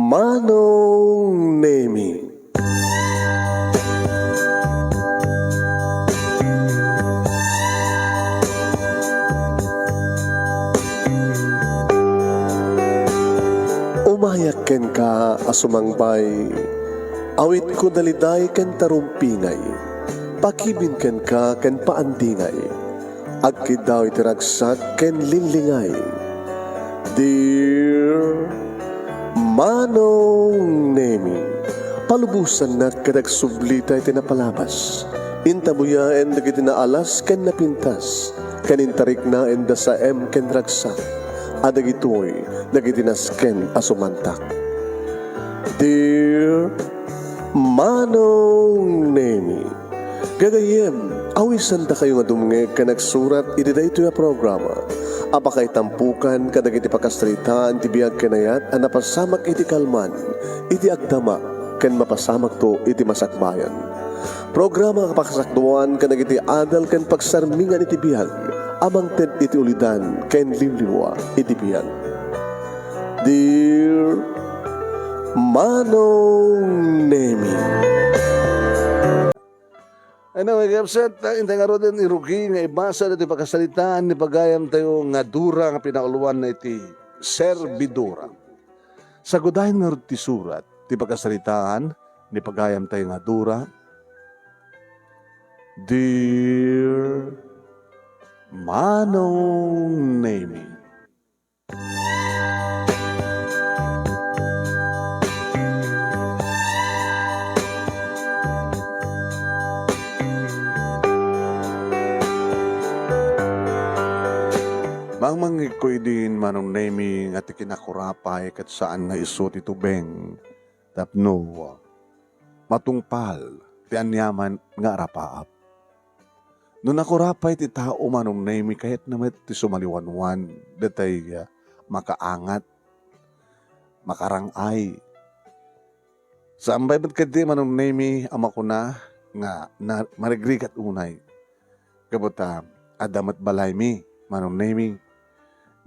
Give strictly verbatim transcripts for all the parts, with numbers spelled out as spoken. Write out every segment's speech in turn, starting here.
Manong Nemi. Umayak kenka a sumangbay, awitko daliday ken tarumpingay, pakibin kenka ken paandingay. Agkiddaw iti ragsak ken linglingay. Dear Manong Nemi, palubosannak ket agsublita iti napalabas. Intabuyaen dagiti naalas ken napintas, ken intariknaen da saem ken ragsak, a dagitoy dagiti nasken a sumantak. Dear Manong Nemi, gagayyem, awisandakayo nga dumngeg ken agsurat iti daytoy a programa a pakaitampokan kadagiti pakasaritaan ti biag ken ayat a napasamak iti kalman, iti agdama, ken mapasamakto iti masakbayan. Programa a pakasakduan kadagiti adal ken pagsarmingan iti biag a mangted iti ulidan ken liwliwa iti biag. Dear Manong Nemi. Anyway, kapsat, intay ngaruden irugi nga ibasa dati pakasaritaan ni pagayamtayo nga Dora nga pinakauluan na iti servidora. Sagudayen ngarud ti surat ti pakasaritaan ni pagayamtayo nga Dora. Dear Manong Nemi. Mangmangngegko idin, Manong Nemi, nga ti kinakurapay ket saan nga isu ti tubeng tapno matungpal ti aniaman nga arapaap. No nakurapay ti tao, Manong Nemi, kayatna met ti sumaliwanwan datay, ah, makaangat, makarang-ay. Saan pay met ketdi, Manong Nemi, a makuna nga na-, marigrigat unay. Gapu ta, adda met balaymi, Manong Nemi,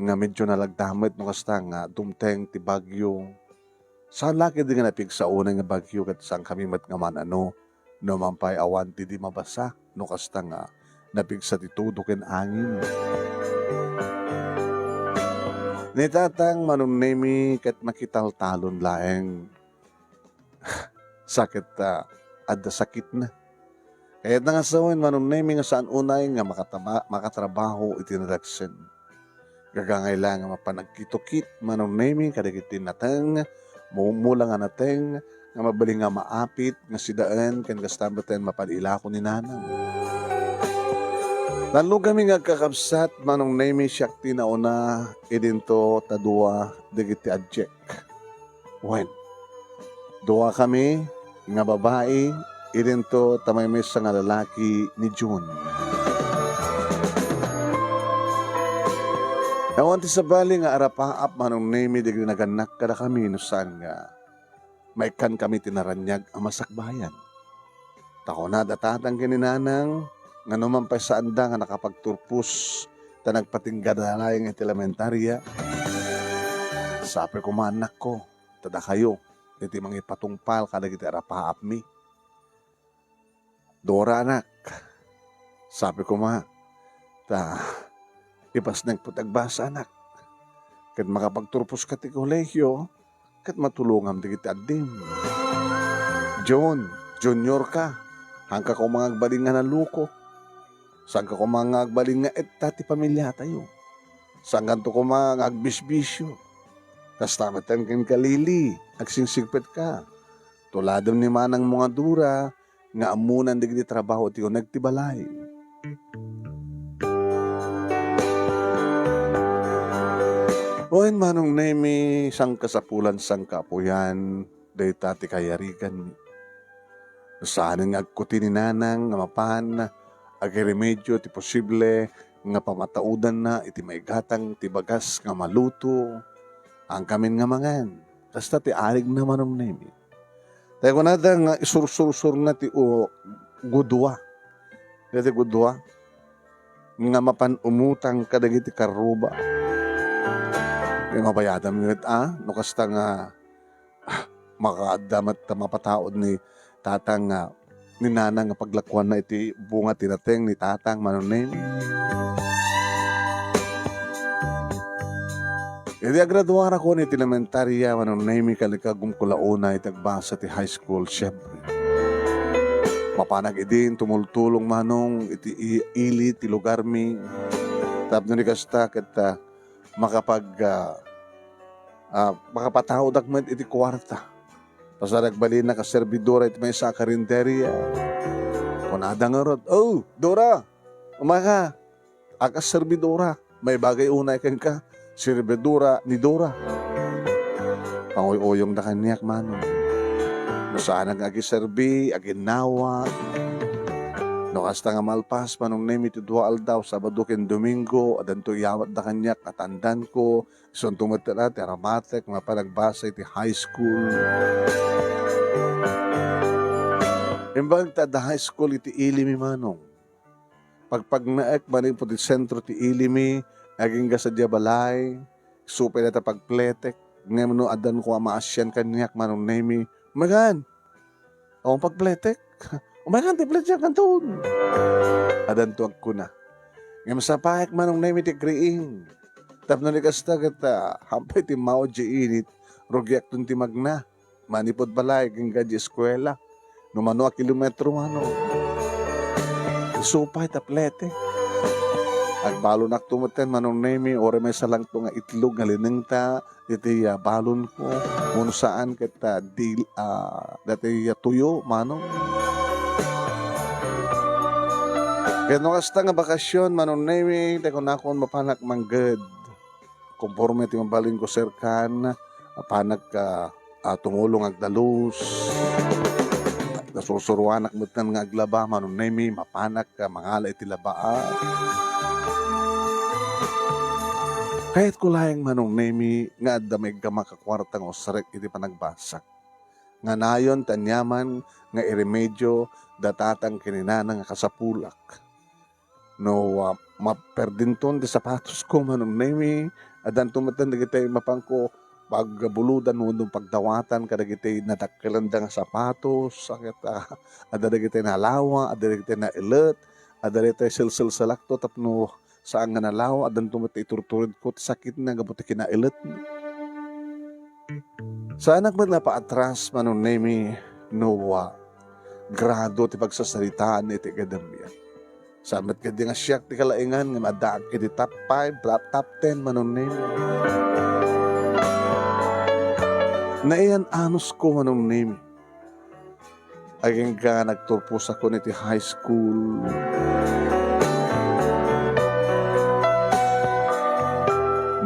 nga medyo nalagda met no kasta nga dumteng ti bagyo. Saan la ketdi nga napigsa unay nga bagyo ket saankami met nga man-ano no man pay awan ti di mabasa no kasta nga napigsa ti tudo ken angin. Ni tatang, Manong Nemi, ket makitaltalon laeng. Sa ket, ah, adda sakitna. Kayatna nga sawen, Manong Nemi, nga saan unay nga makataba-, makatrabaho iti nadagsen. Gagangay la nga mapan agkitukit, Manong Nemi, kadagiti nateng, mumula nga nateng, nga mabalin nga maapit, nga sidaen, ken kasta met mapan ilako ni nanang. Nalugami nga agkakabsat, Manong Nemi, siak ti nauna, idinto ta dua dagiti adiek. Wen, duakami nga babai, idinto ta maymaysa nga lalaki ni June. Awan ti sabali nga arapaap, Manong Nemi, dagiti nagannak kadakami no saan nga maikkankami ti naraniag a masakbayan. Ta kuna da tatang ken ni nanang nga no man pay saanda nga nakapagturpos ta nagpatingga da laeng iti elementaria, sapay koma, annakko, ta dakayo iti mangipatungpal kadagiti arapaapmi. Dora, anak, sapay koma, ta ipasnek pay ti agbasa, anak, ket makapagturposka ti kolehiyo, ket matulongam dagiti addim. John, junior ka, saanka koma nga agbalin nga naluko. Saanka koma nga agbalin nga etta ti pamiliatayo. Saankanto koma nga agbisbisio. Kasta met ken kenka, Lily, agsingsigpetka. Tuladem ni manangmo nga Dora nga ammonan dagiti trabaho ti uneg ti balay. Wen, Manong Nemi, sangkasapulan, sangkaapuyan, dayta ti kayariganmi. Saanen nga agkuti ni nanang nga mapan agiremedio ti posible nga pamataodanna iti maigatang ti bagas nga maluto, saankamin nga mangan. Kasta ti arigna, Manong Nemi. Tay kunada nga isursursurna ti u-, gudua. Dati gudua nga mapan umutang kadagiti karruba. Ay, mabayadam met, a, no kasta nga makaadda met ta mapataud ni tatang nga ni nanang nga paglakuanna iti bunga ti nateng ni tatang, Manong Nemi. Idi agraduarakon iti elementaria, Manong Nemi, kalikagumko la unay iti agbasa ti high school, siyempre. Mapanak idin tumultulong, Manong, iti i-, ili ti lugarmi. Tapno ni kasta ket, ah, makapag-, ah, ah, makapataudak met iti kuarta. Pasar agbalinak a servidora iti maysa a karinderia. Kunada ngarud, "Oh, Dora, umaka, a kas servidora. May bagay unay kenka, servidora ni Dora." Panguy-uyongda kaniak, Manong. No saanak nga agiserbi, aginnawa. No kasta nga malpas, Manong Nemi, ti dua aldaw, Sabado ken Domingo, addanto iyawatda kaniak a tandanko, isunto met ti aramatek, mapan agbasa iti high school. Imbag ta adda high school iti ilimi, Manong. Pagpagnaek manipud ti sentro ti ilimi, agingga sadiay balay, supay dayta pagpletek, ngem no addanko a maasian kaniak, Manong Nemi, "Umaykan! Awan pagpletek? Umaykan ti pletek kanton!" Addanto agkuna. Ngem sapaek, Manong Nemi, ti agriing. Tapno ni kasta ket, ah, hampay timmawa diay init, rugiakton ti magna manipud balay agingga diay eskuela. No mano a kilometro, Manong. Supay ta pletek. Agbalonakto metten, Manong Nemi, uray maysa langto nga itlog nga linengta iti, ah, balonko. Wenno saan ket, ah, dil-, ah, daytoy, ah, tuyo, Manong. Ket no kasta nga bakasyon, Manong Nemi, ti kunakon, mapanak mangged. Konforme ti mabalinko, Sir Kan, mapanak, ah, ah, tumulong agdalus. Nasursuruanak metten nga aglaba, Manong Nemi, mapanak, ah, mangala iti labaa. Kayatko laeng, Manong Nemi, nga adda maiggamak a kuarta nga usarek iti panagbasak. Nga nayon ti aniaman nga iremedio da tatang ken ni nanang nga kasapulak. No, ah, maperdinton ti sapatosko, Manong Nemi, addanto metten dagiti mapanko pagbulodan wenno pagdawatan kadagiti nadakkelanda nga sapatos, ket, ah, adda dagiti nalawa, adda dagiti naelet, adda dagiti selselselakto tapno saan nga nalawa, addanto met iturturedko ti sakitna gapu ti kinaeletna. Saanak met napaatras, Manong Nemi, no, ah, grado ti pagsasaritaan iti akademia. Saan met ketdi nga siak ti kalaingan ngem addaak iti top five, top, top ten, Manong Nemi. Naiyan-anusko, Manong Nemi. Agingga nagturposakon iti high school.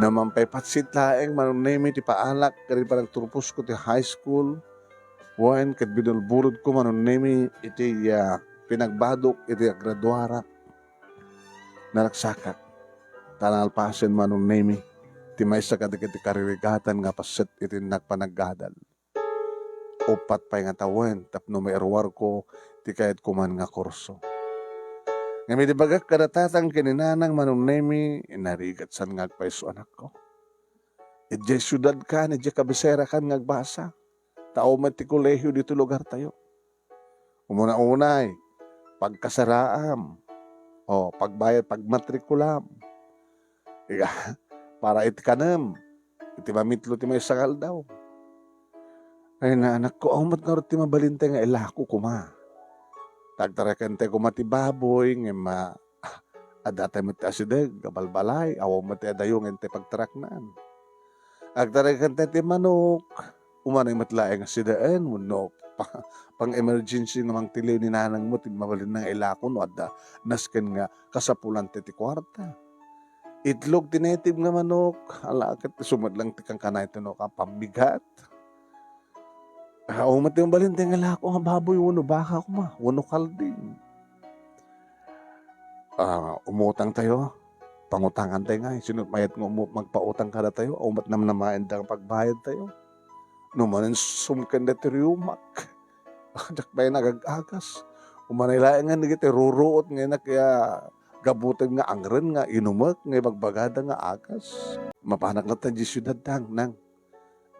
Naman pay patsit laeng, Manong Nemi, ti paalak ken panagturposko ti high school. Wen, ket binulbulodko, Manong Nemi, iti, ah, pinagbadok iti agraduarak. Naragsakak. Ta nalpasen, Manong Nemi, ti maysa kadagiti karirigatan nga paset iti nagpanaggadal. Uppat pay nga tawen tapno mairuarko ti kayatko man nga kurso. Ngem idi ibagak kada tatang ken ni nanang, Manong Nemi, narigat saan nga agpayso anakko. Idiay siudad kan, idiay kabisera kan nga agbasa. Ta awan met ti kolehio ditoy lugartayo. Umuna-unay, pagkasaraam. O, pagbayad, pagmatrikulam. Ika, para iti kanem, iti mamitlo ti maysa nga aldaw. Ay, naanakko, awan met ngarud ti mabalintay nga ilako koma. Tagtarekentay koma ti baboy, ngem, ah, adda tay met ti asideg, a balbalay, awan met ti adayo nga intay pagtaraknan. Agtarekentay ti manok, umanay met laeng a sidaen, wenno pa-, pang-emergency nga mangtiliw ni nanangmo ti mabalinna nga ilako no adda nasken nga kasapulanta ti kuarta. Itlog ti native nga manok, ala ket isu met lang ti kankanay ti no, ka pambigat. Ah, awan met ti mabalintay nga ilako nga baboy wenno baka koma, wenno kalding. Ah, umutang tayo. Pangutangan tayo nga, sino mayat nga umu-, magpautang kada tayo, awan met namnamaen da nga pagbayad tayo. No manen sumken da ti riyumak. Diak pay nagag-agas. Umanay laeng nga dagiti ruruot nga inak ya gabutem nga angren nga inumek nga ibagbagada nga agas. Mapanak latta di siudad, Nang, Nang.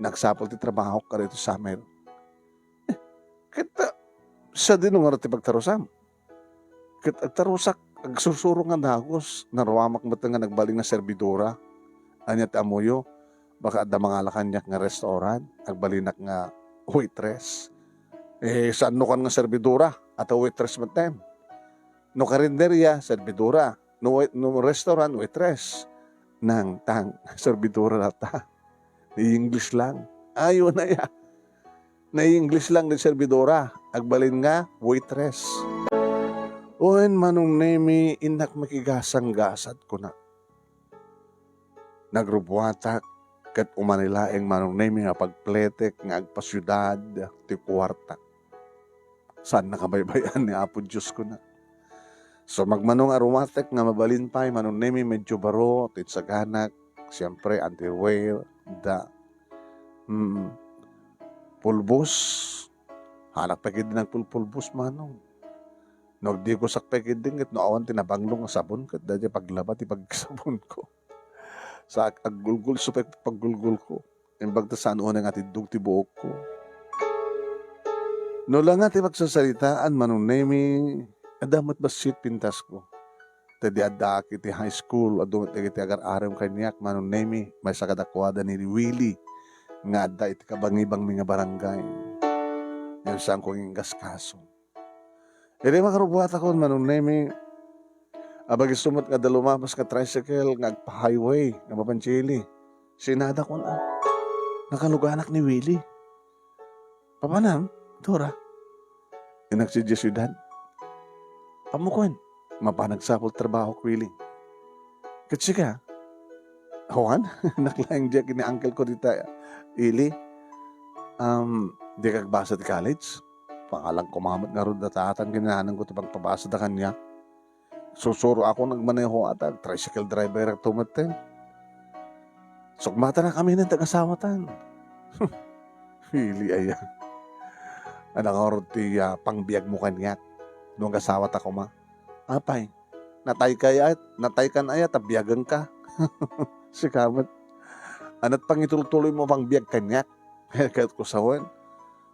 Nagsapul ti trabahok kadaytoy summer. Ket, ah, sadino ngarud ti pagtarusam? Ket agtarusak, agsursuro nga dagus, naruamak met nga nagbalin nga servidora. Ania ti ammoyo? Baka adda mangala kaniak nga restaurant, agbalinak nga waitress. Eh, saan no kan nga servidora, ata waitress metten. No karinderya, servidora. No wait-, no restaurant, waitress. Nangtang, servidora latta. Nai-English lang. Ayo na ya. Nai-English lang ni servidora. Agbalin nga waitress. Wen, Manong Nemi, innak makigasang-gasat, kuna. Nagrubuatak, ket umani laeng, Manong Nemi, nga pagpletek nga agpasiudad ti kuarta. Saan nakabaybay-an ni Apo Dios, kuna. So, magmano nga aromatic nga mabalin pay, Manong Nemi, medyo baro ti insaganak, siempre, underwear, da. Mm. Pulbos. Hanak pay ketdi nagpulpulbos, Manong. No agdigusak pay ketdi, ket no awan ti nabanglo nga sabon, ket daydi paglaba ti pagsabonko. Sa aggulgol, sa pag-, paggulgolko. Imbag ta saan unay nga tiddog ti buokko. No la nga ti pagsasaritaan, Manong Nemi, adda met bassit pintasko. Ta idi addaak iti high school, adu met dagiti agar-arem kaniak, Manong Nemi, maysa kadakuada ni Willie, nga adda iti kabangibangmi nga barangay. Ngem saanko nga ingaskaso. Idi makarubuatakon, Manong Nemi, abagiso met nga adda lumapas nga tricycle nga agpa-highway nga mapan Chile. Sinadak, kuna. Nakaluganak ni Willie. Papanam, Dora? Innak sadiay siudad. Ammok wen, mapan agsapul trabahok, Willie. Ket sika? Awan, naklaing diak ni uncle ko dita, Ili. Um, dika agbasa ti college? Pangalan ko mamet ngarud da tatang ken nanangko ti pagpabasada kaniak. Sursuro ako nagmaneho ata, tricycle driver ak to metten. Sukmatanak aminen ti agasawatan. Ili aya. Ania ngarud ti, ah, pangbiagmo kaniak no agasawata koma? Apay, natayka aya, nataykan aya ta biagenka? Sika met. Ania ti pangitultuloymo a pangbiag kaniak? Ket kusawen,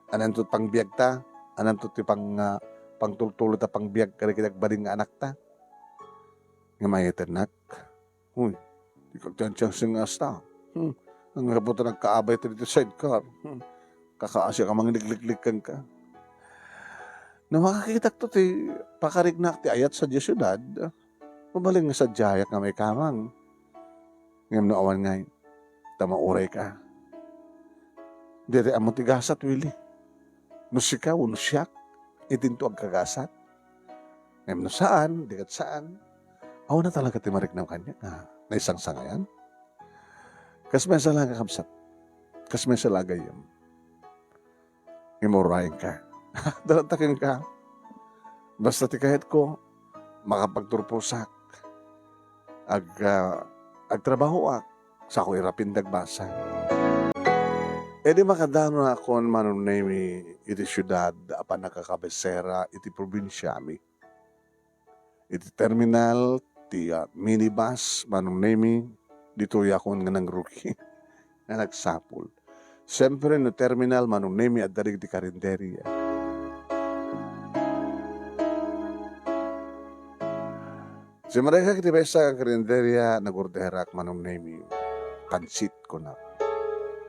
ania ti pangbiagta? Ania ti pang-, ah, pangtultuloyta a pangbiag kadagiti agbalin nga anakta? Ngem ay-ayatennak. Uy, dika agtiantiansiengas ta. Hmm, gapu ta nagkaabayta ditoy sidecar. Hmm, kakaasiak a manglikliklik kenka. No makakitak to ti pakariknak ti ayat sadiay siudad, mabalin nga sadiayak nga maikamang. Ngem no awan ngay, ta maurayka. Diri ammo ti gasat, Willie. No sika wenno siak, itinto agkagasat. Ngem no saan, di ket saan. Awan a talaga ti mariknam kaniak nga naisangsangayan. Kas maysa laeng, kakabsat. Kas maysa laeng, gayyem. Ngem urayenka. Dalata kenka. Basta ti kayatko, makapagturposak. Ag-, ah, agtrabahoak. Saanko irapin ti agbasa. Idi makadanonakon, Manong Nemi, iti siudad a pannakakabesera iti probinsiami. Iti terminal ti, ah, minibus, Manong Nemi, ditoyakon nga nangrugi nga nagsapul. Siempre, no terminal, Manong Nemi, adda dagiti karinderia. Simmarikak iti maysa nga karinderia, nagorderak, Manong Nemi. Pansit, kunak.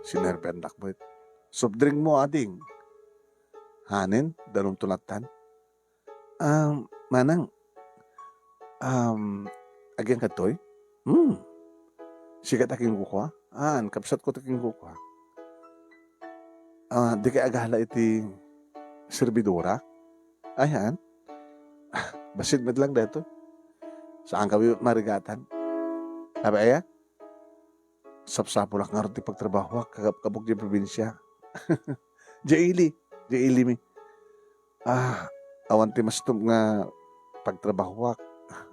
Sinerbiannak met. Soft drink mo, ading. Hanen, danum to lattan. Um, manang, um, agyang kadtoy? Hmm. Sika ti akinkukua? Aan, kabsatko ti akinkukua. Ah, dikay agala iti serbidora? Ay, haan? Bassit met lang daytoy. Saanka marigatan? Apay aya? Sapsapulak ngarud ti pagtrabahoak, kakabkabok diay probinsia. Diay ili, diay ili mi. Ah, awan ti mastom nga pagtrabahoak,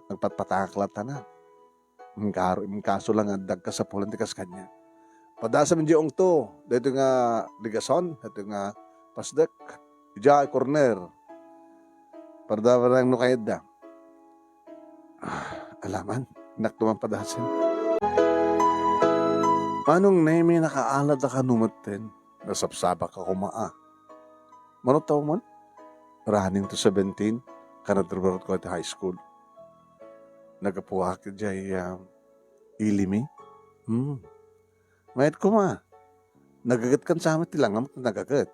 agpatpataak latta. Inkaro-, inkaso la nga adda agkasapulan ti kas kaniak. Padasem diay ungto, daytoy nga ligason, daytoy nga pasdek, idiay corner. Pardara no kayatda. Ah, alaman, innak to man padasem. Manong Nemi, nakaalada kano metten? Nasapsapaka koma a. Mano taw man? running to seventeen, kanadrabaro ko iti high school. Naggapuak idiay, ah, Ilimi. Hmm. Mayat koma. Nagaget kan sa amin ti langam, nagaget.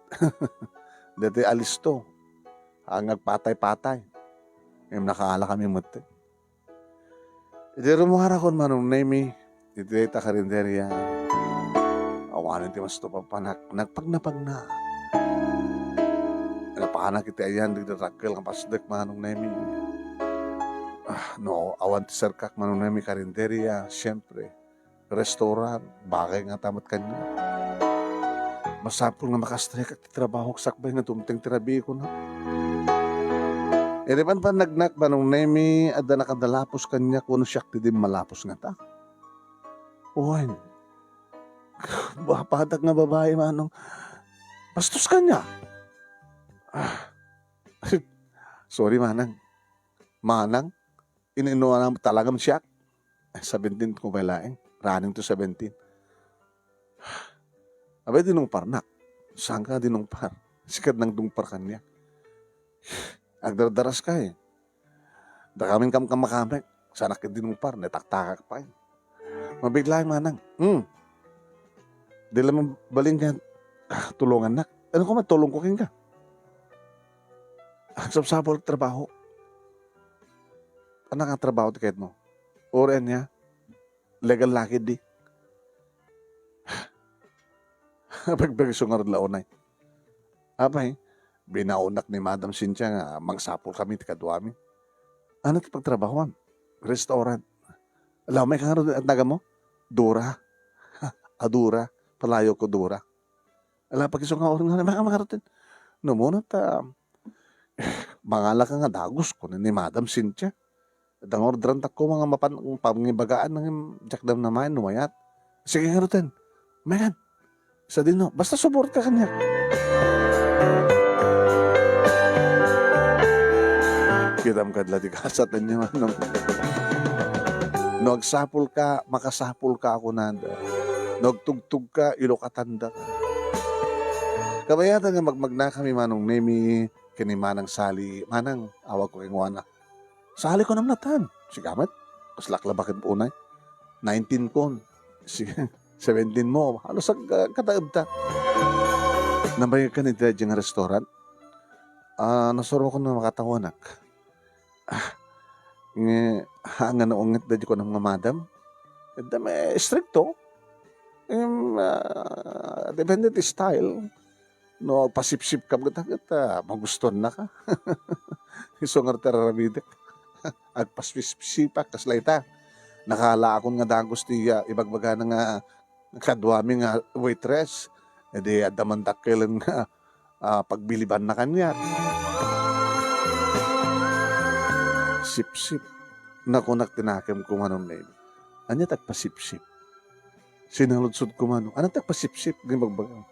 Dati alisto. Ang agpatay-patay. Ngem nakaala kami met. Idi rummuarakon, Manong Nemi, iti dayta karinderia, awanen ti masto papanak, nagpagnapagna. Napanak iti ayan, di dakkel nga pasdek, Manong Nemi. Ah, no, awan ti serkak, Manong Nemi, karinderia, siyempre, restaurant, bagay ngata met kaniak. Masapul nga makastrek ti trabahok sakbay nga dumteng ti rabii, kuna. Idi pannagnak, Manong Nemi, adda nakadalapos kaniak wenno siak ti dimmalapos ngata. Wen. Guapadak nga babai, Manong. Bastos kaniak. Ah. Sorry, Manang. Manang? Ino-inoanam talaga met siak? Eh, seventeen ko pay laeng. Running to seventeen. Abay, dinungparnak. Saan ka dinungpar? Sika ti nangdungpar kaniak. Agdardaraska, eh. Dakamin kamkamakamek. Saanak ket dinungpar. Nataktakak pay. Mabiit laeng, Manang. Hmm. Di la mabalin nga, ah, tulongannak. Ania koma, tulongko kenka. Agsapsapul ti trabaho. Ania nga trabaho ti kayatmo? Uray ania? Legal la ketdi. Agbagbagiso ngarud la unay. Apay, binaonnak ni Madam Cynthia nga mangsapulkami ti kaduami. Ania ti pagtrabahoam? Restaurant. Ala, umayka ngarud, naganmo? Dora. A, Dora. Palayo ko, Dora. Ala, pagiso nga oras nga, mga, mga rutin. No, muna ta, mangalaka nga dagus, kunen ni Madam Cynthia. Dangordrantako mga mapan-, pangibagaan ng diak dam na main, no mayat. Sige nga rutin. Megan, sa dino, basta support ka kanya. Kitam kadla ti kasat, anya, Manong. No agsapul ka, makasapul ka, ako nanda. No agtugtog ka, ilokatanda ka. Kabayatan nga magmagna kami, Manong Nemi, ken ni Manang Sally. Manang, awag ko kenkuana. Sally ko namnatan. Sigamet. Kaslak la baket unay. Nineteen kon. Si, seventeen mo. Halos ag-, ah, kataebta. Nabayag ka ni Dredge nga restaurant? Ah, nasurok ko na makatawanak. Ah, nga, ha, nga naunget da di ko nga madam. Dam, eh, stricto. Em, ah, depende ti style. No, pasipsip ka, ket, ket, ah, magustuhan na ka. Isu nga ti raramidek. Agpasipsipak, kasla ita. Nakalaakon nga dagus ti, ah, ibagbagana nga kaduami nga waitress. Idi adda man dakkelen nga, ah, pagbilibanna kaniak. Sipsip. Nakunak ti nakemko, Manong Nemi. Ania ti agpasipsip? Sinaludsodko, Manong. Ania ti agpasipsip? Di bagbaga.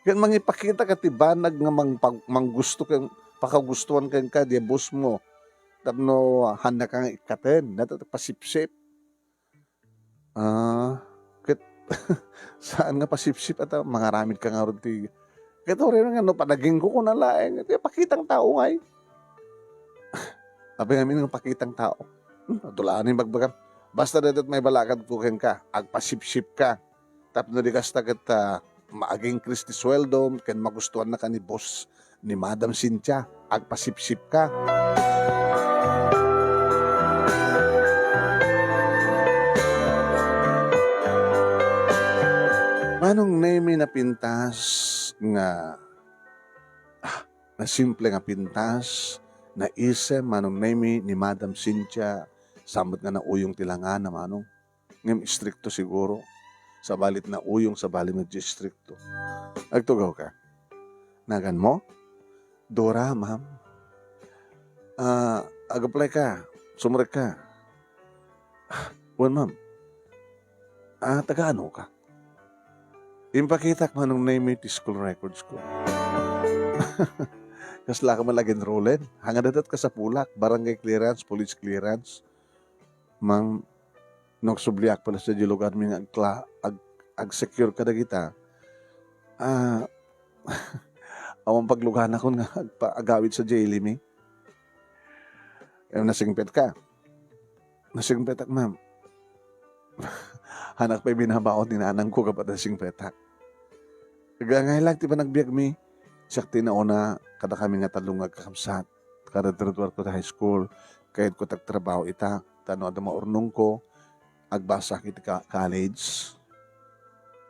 Ket mangipakita ka ti banag nga mangpag-, manggusto ken pakagustuhan kenka, di boss mo. Tapno, ah, handa ka nga ikkaten. Ania ti agpasipsip? Ah, ket saan nga pasipsip, ata mangaramid ka ngarud ti, ket uray nga no panagingko, kuna laeng, ti pakitang tao ngay. Apay ngamin nga pakitang tao? Hmm, adu la ni ibagbagam. Basta daytoy ti maibalakadko kenka, agpasipsip ka. Tapno di kasta ket, ah, ma-, ag-increase ti sueldo, ken magustuhan na ka ni boss, ni Madam Cynthia, agpasipsip ka. Manong Nemi, napintas nga, ah, nasimple nga pintas, naisem, Manong Nemi, ni Madam Cynthia, samot nga nauyong ti langana, Manong. Ngem istrikto siguro. Sabali ti nauyong, sabali met istrikto. Agtugaw ka. Nagan mo? Dora, ma'am. Ah, ag-apply ka. Sumrek ka. Ah, wen, ma'am. Ah, taga ano ka? Impakitak, Manong Nemi, ti school records ko. Kasla ka man lagi enrollen. Hanga dadat ka sa pulak, barangay clearance, police clearance. Mang, no agsubliak pala sa di lugar mi nga agkla-, ag-, ag-secure kadagita. Ah, Awan pagluganakon nga agpa-, agawid sadiay limi. Eh, nasingpetka? Nasingpetak, ma'am. Anak pay binabaon ti nanangko gapu ta nasingpetak. Agangay laeng ti panagbiagmi. Siak ti nauna kadakami nga tallo nga agkakabsat. Kada graduarko ti high school, kayatko ti agtrabaho ita, ta no adda maurnongko, agbasaak iti ka-, college.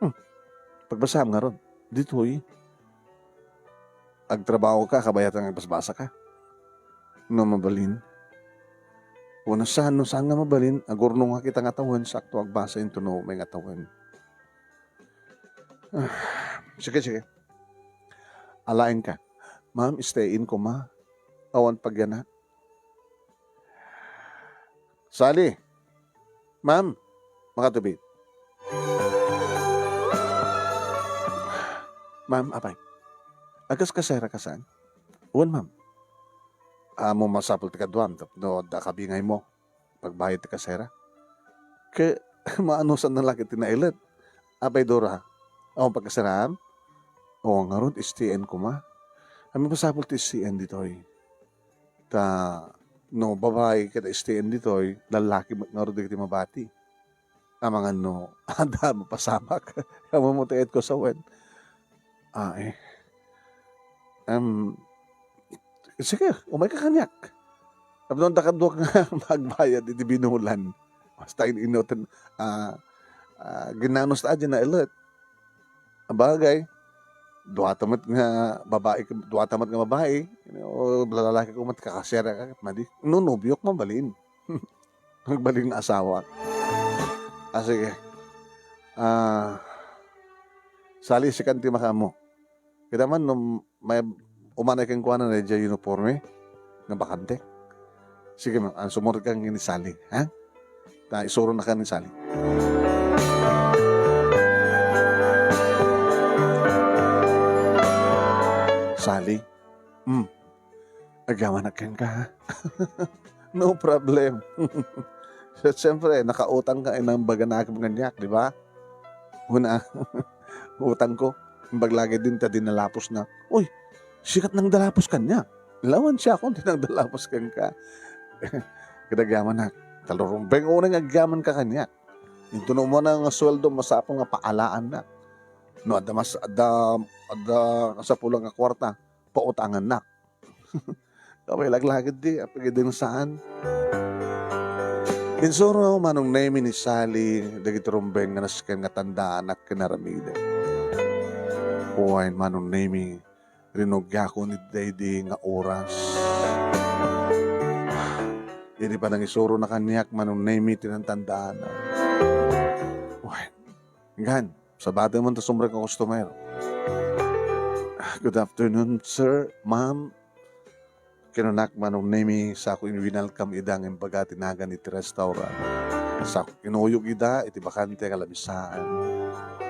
Hmm. Pagbasam ngarud. Ditoy. Agtrabaho ka, kabayatan nga agbasbasa ka. No mabalin. Wenno saan, no saan nga mabalin, agurnongak ita nga tawen, sakto agbasa intono may nga tawen. Ah, sige, sige. Alaenka. Ma'am, stay in koma. Awan pagyanak. Sally. Ma'am, makatubig. Ma'am, apay. Agkaskasera ka saan? Wen, ma'am. Ammom masapul ti kaduam, tapno adda kabingaymo. Pagbayad ti kasera. Ket maanusan na la ket ti nailet. Apay Dora, awan pagkaseraam? O, ngarud, S T N koma. Ammom masapul ti S T N ditoy. Ta, no, babai ket S T N ditoy, lallaki met ngarud dagiti mabati. Amangan no, adda mapasamak. Ammom ti kayatko sawen. Ah, eh. Em, sige, umayka kaniak. Tapno adda kaduak nga agbayad iti binulan. Basta in-, inutan, ah, ah, ginanos ta diay nailet. Bagay, duata met nga babai, duata met nga babai, o lalaki ko met, kakasera ka, madi. No, nobiok, mabalin. Agbalin nga asawa. Ah, sige. Ah, Sally, sikan ti makaammo. Kita man, no, may umanay kenkuana na diay uniforme nga bakante. Sige, ma-, ah, sumurotka ken ni Sally, ha? Ta isuronaka ni Sally. Sally, hmm, agyamanak kenka, ha? No problem. Siyempre, nakautang ka, inambagan na kaniak, di ba? Una, utang ko. Imbag lagi din ta dinalapos na. Uy, sikat nang dalapos kaniak. Lawan siya akong dinang dalapos kenka. Kadagyaman na. Talurumbeng unay nga agyaman ka kaniak. Intono mo na nga sweldo, masapul nga paalaan na. No, adda mas, adda, adda kasapulan nga kwarta, pautangan na. Kabay laglagid di, apagidin saan. Insuro Manong Nemi ni Sally, dagiti rumbeng nga nasken nga tandaan ket aramiden. Wen, Manong Nemi, rinugiakon iti daydi nga oras. Idi panangisuro na kaniak, Manong Nemi, ti nantandaan. Wen, Gan, sabate man ta sumrek nga customer. Ah, good afternoon, sir, ma'am. Kinunak Manong Nemi, sako in winalcome ida nga imbaga ti nagan iti restaurant. Sako kinuyog ida iti bakante nga lamisaan.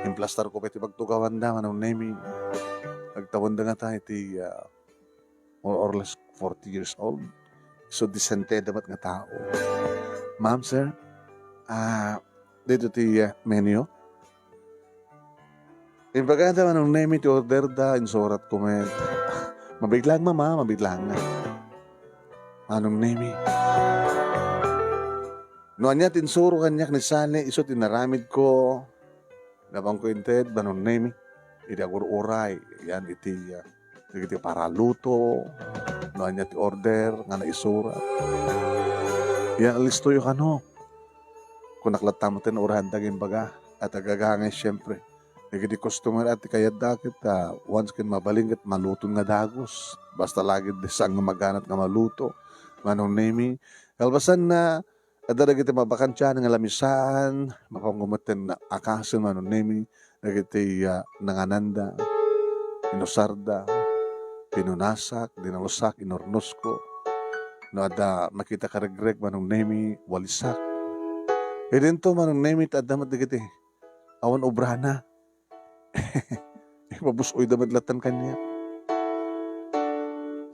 Implastar ko pay ti pagtugawanda, Manong Nemi. Agtawenda ngata iti, ah, more or less forty years old. So, disente da met nga tao. Ma'am, sir, ah, dito ti, ah, menu. Imbagada Manong Nemi ti order da, insurat ko met. Mabiglang, mama, mabiglang. Manong Nemi. No ania ti insuro kaniak ni Sally, isu ti inaramid ko. Napan ko inted, Manong Nemi. Iti agur-uray, yan iti, ah, dagiti paraluto, no ania ti order nga naisurat. Yan, alistoyo kano. Kunak latta met nga urahanda nga imbaga, at agagangay, siyempre. Dagiti customer at ti kayatda ket, ah, once ken mabalin ket maluton nga dagus. Basta lagid saan nga maganat nga maluto. Manong Nemi, kalpasan na, adda dagiti mabakantian nga lamisaan, mapangumetten akasen Manong Nemi, dagiti, ah, nangananda, inusarda, pinunasak, dinalusak, inurnosko. No adda makita karegreg Manong Nemi, walisak. Idinto Manong Nemi, ta adda met dagiti awan obrana. Ipabus-oyda met latta kaniak.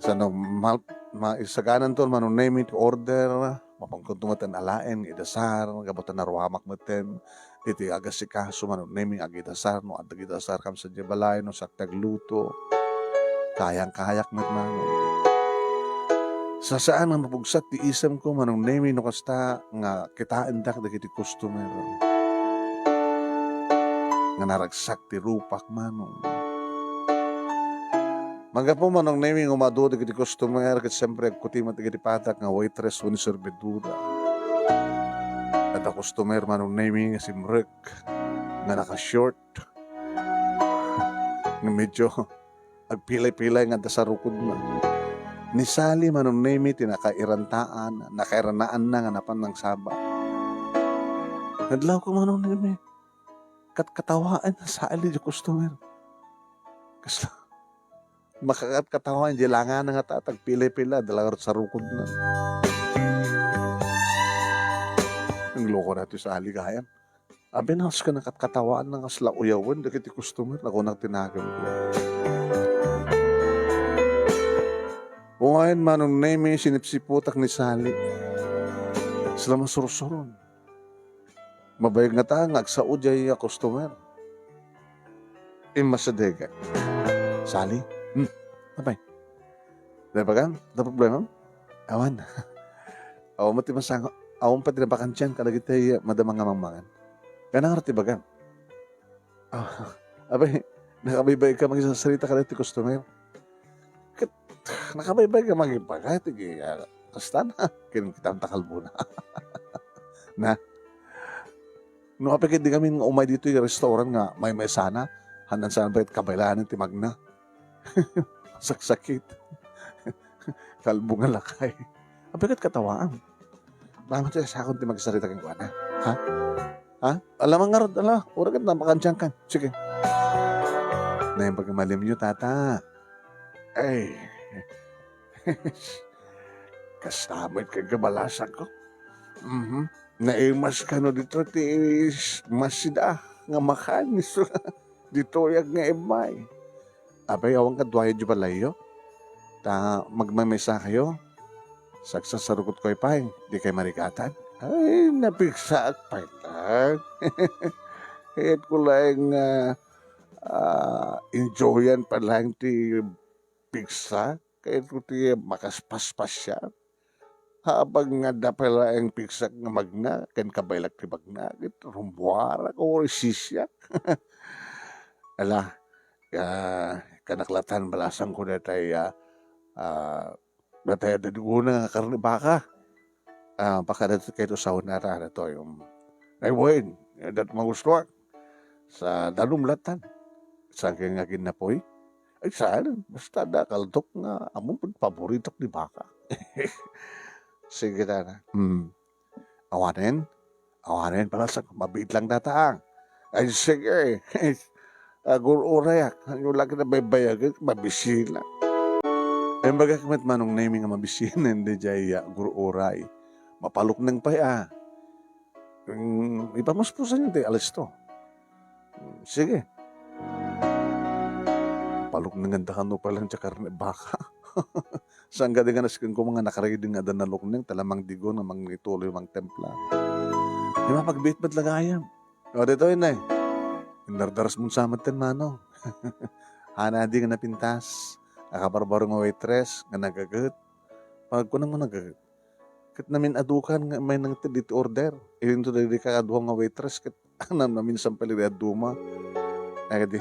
Saan no, ma-, ma-, isagananto Manong Nemi ti order, mapankunto met nga alaen nga idasar, gapu ta naruamak metten iti agasikaso Manong Nemi, agidasar, no adda agidasar kam sadiay balay, no siak ti agluto. Sayang kayak met, Manong. Saan nga mapugsat ti isemko, Manong Nemi, no kasta nga kitaendak dagiti customer nga naragsak ti rupak, Manong. Manggapu, Manong Nemi, nga umadu dagiti customer, ket siyempre, agkuti met dagiti padak nga waitress wenno serbidora. Adda customer, Manong Nemi, nga simrek, nga naka-short, nga medyo agpilay-pilay nga adda sarukodna. Ni Sally, Manong Nemi, ti nakairantaan, nakairanaanna nga napan nangsaba. Nadlawko, Manong Nemi. Katkatawaen ni Sally diay customer. Kasla, makakatkatawaen diay langana nga tatag, pilay-pilay, adda la ngarud sarukodna. Nagloko daytoy Sally gayam. Abi, nakas ken nakatkatawaen nga kasla uyawen dagiti customer, nakunak ti naganko. Wen, Manong Nemi, sinipsiputak ni Sally. Sla masursuron. Mabayag ngata nga agsao diay a customer. Immasidegak. Sally? Hmm. Apay? Dayta bagam? Dayta problemam? Awan. Awan met ti masango. Awan pay ti nabakansian kadagiti madama nga mangmangan. Kayatna ngarud ti ibagam. Ah, apay, nakabaybayatka mangisarsarita kadagiti customer? Ket, nakabaybayatka mangibaga iti, ah, kasta na. Ken kitam ta kalbona. Na? No, apay ket di ngamin nga umay ditoy restaurant nga maymaysana, haanna saan pay kabaylaan ti magna. Saksakit. Kalbo nga lakay. Apay ket katawaam. Baka ti asakon ti magsarita kenkuana. Ha? Ha? Ala man ngarud, ala. Uray ket nabakansiankan. Sige. Naimbag a malimyo, tata. Ay. Kasta met ken kabalasangko. Mhm. Naimas kano dito ti masida nga makan. Ditoyak nga immay. Apay, awan kaduayo diay balayyo? Ta magmaymaysa kayo? Sagsasarukotko pay, di kay marigatan? Ay, napigsaak pay ta. Kayatko laeng nga, ah, enjoyan pa laeng ti pigsa. Kayatko ti makaspaspasiar. Habang nga adda pay laeng pigsak nga magna ken kabaylak ti magna, ket rummuarak o isisiak. Ala, ah, kanak latan balasangko daytay, ah, ah, daytay adda di una nga karne baka. Ah, baka daytoy kayto sawen a daytoy, um, ay wen, daytoy magustuak. Sa danum latan. Saan kay nga aginapuy? Ay, saan? Basta adda kaldok nga ammom, paboritok ti baka. Sige, tana. Hmm. Awanen? Awanen, balasangko, mabiit lang dayta. Ay, sige. Agur-urayak. Ano lang kita baybayag, mabisina. Imbagak met, Manong Nemi, nga mabisina, diay, ah, agur-uray. Mapalukneng pay, ah. Mm, ipamuspusan ti alisto. Mm, sige. Paluknengen da kano pay lang ti karne baka. Saan kadi nga nasken ko nga nakariding nga adda nalukneng, ta la mangdigon nga mangituloy mangtempla. Di mapagbiit met la gayam. O, ditoy ne. Indardaras mo sa met ten, Manong. Haanna di nga napintas. Akabarbaro nga waitress nga nagaget. Pagkunam nga nagaget. Ket namin-adukan nga may nangted iti order. Idinto dagiti kakaduam nga waitress ket namin-, naminsan pay dagiti adduma. Ay, kadi,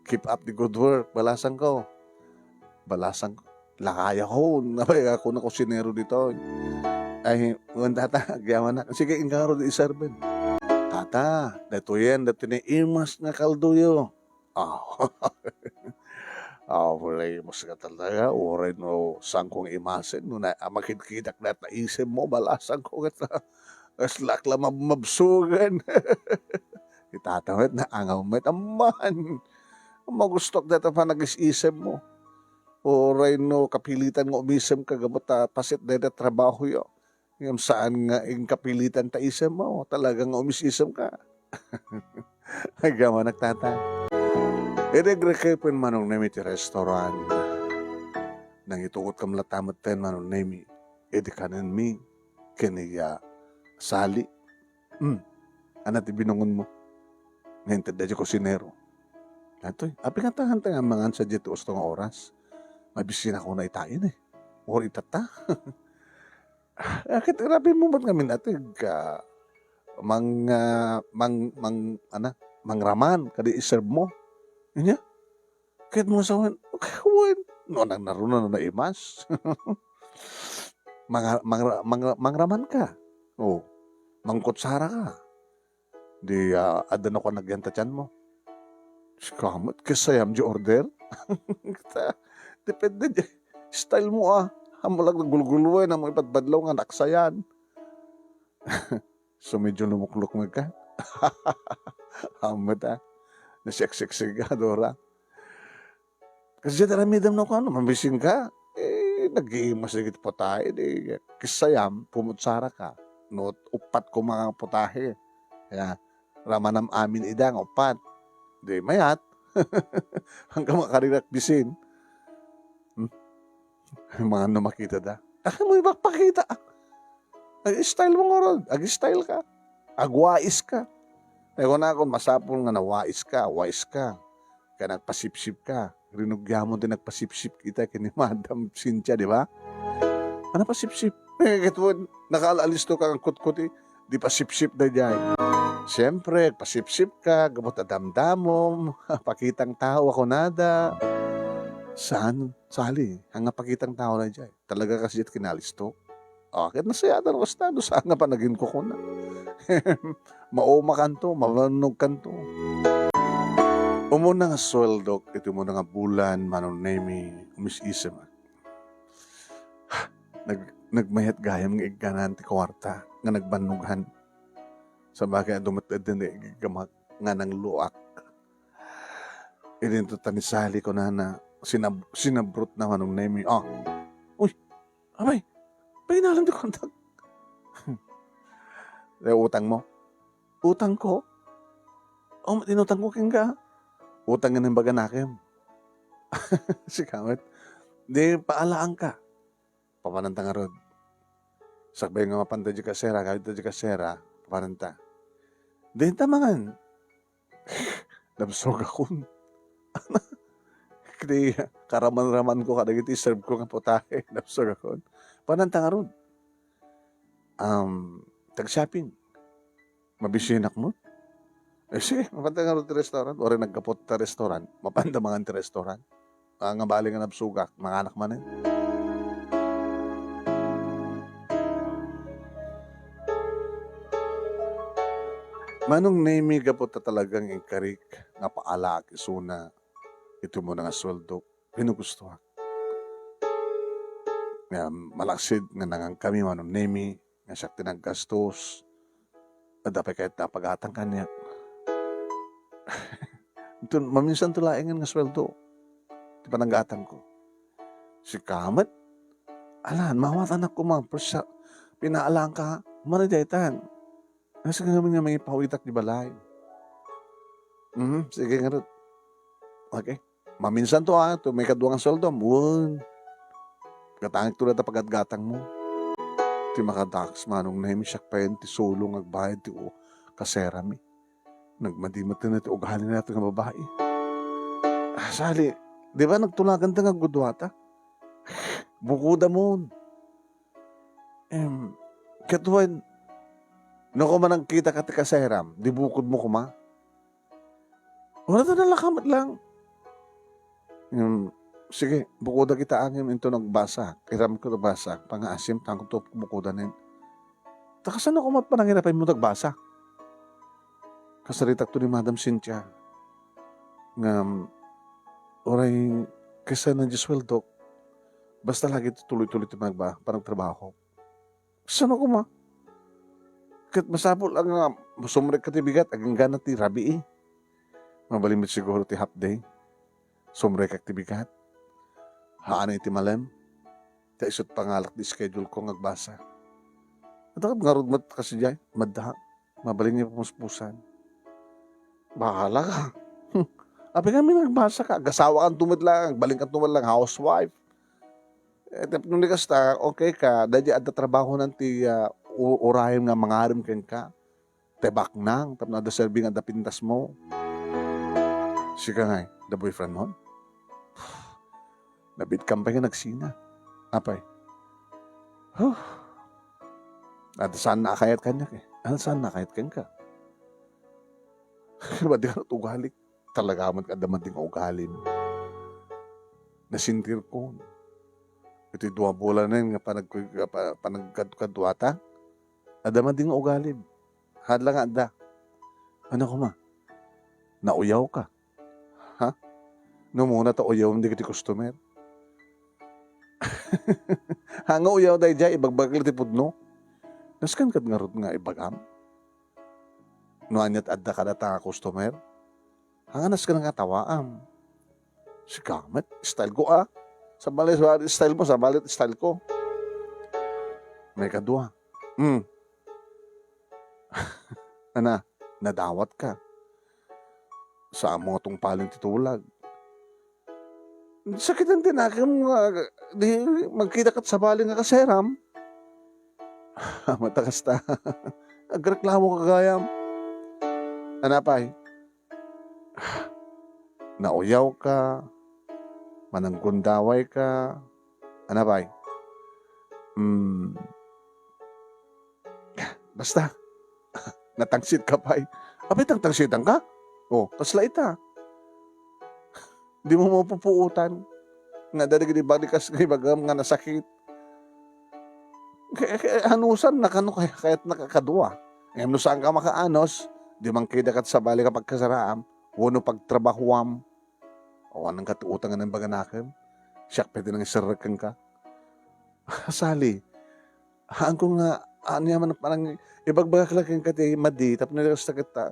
keep up the good work, balasangko. Balasangko. Lakayakon. Apay, ako na kusinero ditoy. Ay, wen, tata, agyamanak. Sige, inka ngarud iserben. Tata, daytoyen, daytoy ni imas nga kaldoyo. Ah. Ah, wala imas nga talaga. Uray no saanko nga imasen, no na, ah, makidkidak dayta isemmo, balasangko ket, ah, kaslak la mabmabsugan. Itata met, naangaw met, amman. Magustuak dayta panagis-isemmo. Uray no kapilitan nga umisemka gapu ta paset dayta trabahoyo. Ngem saan nga inkapilitan ta isemmo, talaga nga umis-isemka. Agyamanak, tata. Idi agrikripen Manong Nemi ti restaurant, nangituotkam latta metten, Manong Nemi, idi kanenmi ken ni, ah, Sally. Hmm, ania ti binungonmo? Nga inted daydi kusinero. Daytoy, apay nga ta, nga mangan sadiay ti usto nga oras? Mabisinak una itaen, eh. Or itatta. Ah, ket irabi mo met ngamin, ateg ka mang-, ah, mang-, mang-, ana, mangraman, kadi iserve mo. Ania? Ket mo sawen, wen, no, nang naruna no naimas. Manga-, mangra-, mangra-, mangraman ka. O, mangkutsara ka. Di, ah, adda no kung nagyan ta tiyan mo. Sika met, kasayam di order? Ta, depende di style mo, ah. Ammok la gulguluen, ammok ipadpadlaw nga naksayan. So, medyo lumuklukmeg ka? Ammok ta. Naseksiksik ka, Dora. Kasdiay aramidem no kano, mabisin ka? Eh, nag-iimas dagiti putahe, di kasayam, pumutsara ka. No, uppat koma nga putahe. Ya, ramanam amin ida nga uppat. Di mayat. Hanggang makarirak bisin. Hmm? Mga ano makita da? Ay, mo ipakpakita. Ag-style mo ngarud. Ag-style ka. Agwais ka. Ay, kunakon, masapul nga nawais ka, wais ka. Kaya nagpasipsip ka. Rinugiam ti nagpasipsip ita ken ni Madam Cynthia, di ba? Ano pasipsip? Eh, ket wen, nakaal-alisto ka nga kutkuti, di pasipsip daydiay. Siyempre, agpasipsip ka, gapu ta damdamom, pakitang tao a kunada. Saan, Sally? Ania nga pakitang tao daydiay? Talaga kasdiay ti kinalisto? Ah, ket nasayaat no kasta, no saan nga panaginkukuna. Maumakanto, mabannogkanto. Umuna nga sueldok iti umuna nga bulan, Manong Nemy, umis-isem. Nag-, nagmayat gayam nga igganan ti kuarta nga nagbannoghan. Sabagay, adu met iden nga igiggamak nga nangluak. Idinto ta ni Sally, kunana, sinab-, sinabrot na Manong Nemy. Ah. Uy, apay, paginalam ti kuartak. Ay, utang mo? Utang ko? O, inutang ko kenka. Utang nga nang baganakem. Sika met. Di, paalaanka. Papananta ngarud. Sakbay nga mapanta di kasera, kawit ta di kasera, papananta. Di, ta mangan. Nabsogakon. Ket karaman-raman ko kadagiti serve ko nga putahe, nabsogakon. Pananta ngarud. Um, tag-shopping. Mabisinak mo? Eh, sige, mapanta ngarud ti restaurant. Uray naggapu ta restaurant, mapanda mangan ti restaurant. Ah, nga bali nga nabsogak, manganak manen. Manong Nemy, gapu ta talagang inkarik nga paalaak isuna iti umuna nga sueldo, pinugustoak. Nga malaksid nga nangankami, Manong Nemy, nga siak ti naggastos, adda pay kayat nga apagatang kaniak. Inton maminsanto laengen nga sueldo ti pananggatangko. Sika met? Alan, mawatanak koma, pero siak, pinaalaanka, mani daytan. Nasa ngamin nga mangipawitak di balay. Mhm, sige ngarud. Okay. Maminsanto, ah, to may kadua nga sueldom. Wen. Gatangekto dayta pagatgatangmo. Ti makadakes, Manong Nemy, siak payen ti sulo nga agbayad ti u-, kaserami. Nagmadi met ti ugali na nga babai. Ah, Sally, di ba nagtulaganta nga agguduata? Bukodamon. Em, ket wen, no koma nagkitaka ti kaseram, di bukodmo koma? Wala ta nalaka met lang. Em, sige, bukoda kita ngem inton agbasa. Iram ko agbasa, pangaasim, tanto bukodanen. Ta kasano koma panangirapen mo agbasa? Kasaritakto ni Madam Cynthia. Ngem, uray kasano ti sueldok, basta lagi ti tuloy-tuloy ti panagba-, panagtrabaho. Sano koma? Ket masapul a nga sumrekka ti bigat, agingga ti rabii. Mabalin met siguro ti half day. Sumrekak ti bigat. Haan iti malem. Ta isut pangalak ti schedule ko nga agbasa. Adda ngarud met kasdiay, madda. Mabalin nga pamuspusan. Bahala ka. Apay ngamin nga agbasa ka, agasawakanto met lang, agbalinkanto met lang housewife. Eh, tapno ni kasta, okay ka, daydi adda trabahonan ti, ah, u-, urayem nga mangarem kenka. Ti baknang, tapno adda serbi nga adda pintasmo. Sika ngay, the boyfriend mo? Nabitkam pay nga nagsina. Apay? Huh. Adda saan nakakayat kaniak eh. Ano saan nakakayat kenka? Madi ka ugalik. Talaga man adda madi nga ugalim. Nasintir ko. Iti dua bulanen nga panag-, pa-, panagkadkaduata. Adda madi nga ugalim. Hadla nga adda. Ano ko ma? Nauyaw ka. Ha? No muna ta uyaw dagiti customer. Ha nga uyaw daydiay, ibagbagak ti pudno. Nasken ket ngarud nga ibagam. No aniat adda kadata nga customer. Ha nga nasken nga tawaam. Sika met, style ko ah. Sabali, sabali, style mo, sabali, style ko. May kadua. Hmm. Ana, nadawat ka. Saan mo nga tungpalen ti tulag. Sakit ang tinakim nga, di magkita kat sabali nga kaseram. Mata kasta. Agreklamo ka gayam. Anapay? Nauyaw ka, mananggundaway ka, anapay? Hmm. Basta, natangsit ka pay. Apay tangtangsitan ka? Oh, kasla ita. Di mo mapupuotan. Nga dagiti balikas nga ibagam nga nasakit. Kaya, kaya anusan na kano kaya kayat nakakadua. Ngem no saan ka makaanus, di man kida kat sabali ka pagkasaraam, wano pagtrabahuam. Awan ka ti utang nga nang baganakem. Siak pwede nang iserrek kenka. Sali, haanko nga, ania man parang ibagbagak la kenka ti madi, tapno di kasta ket, ah,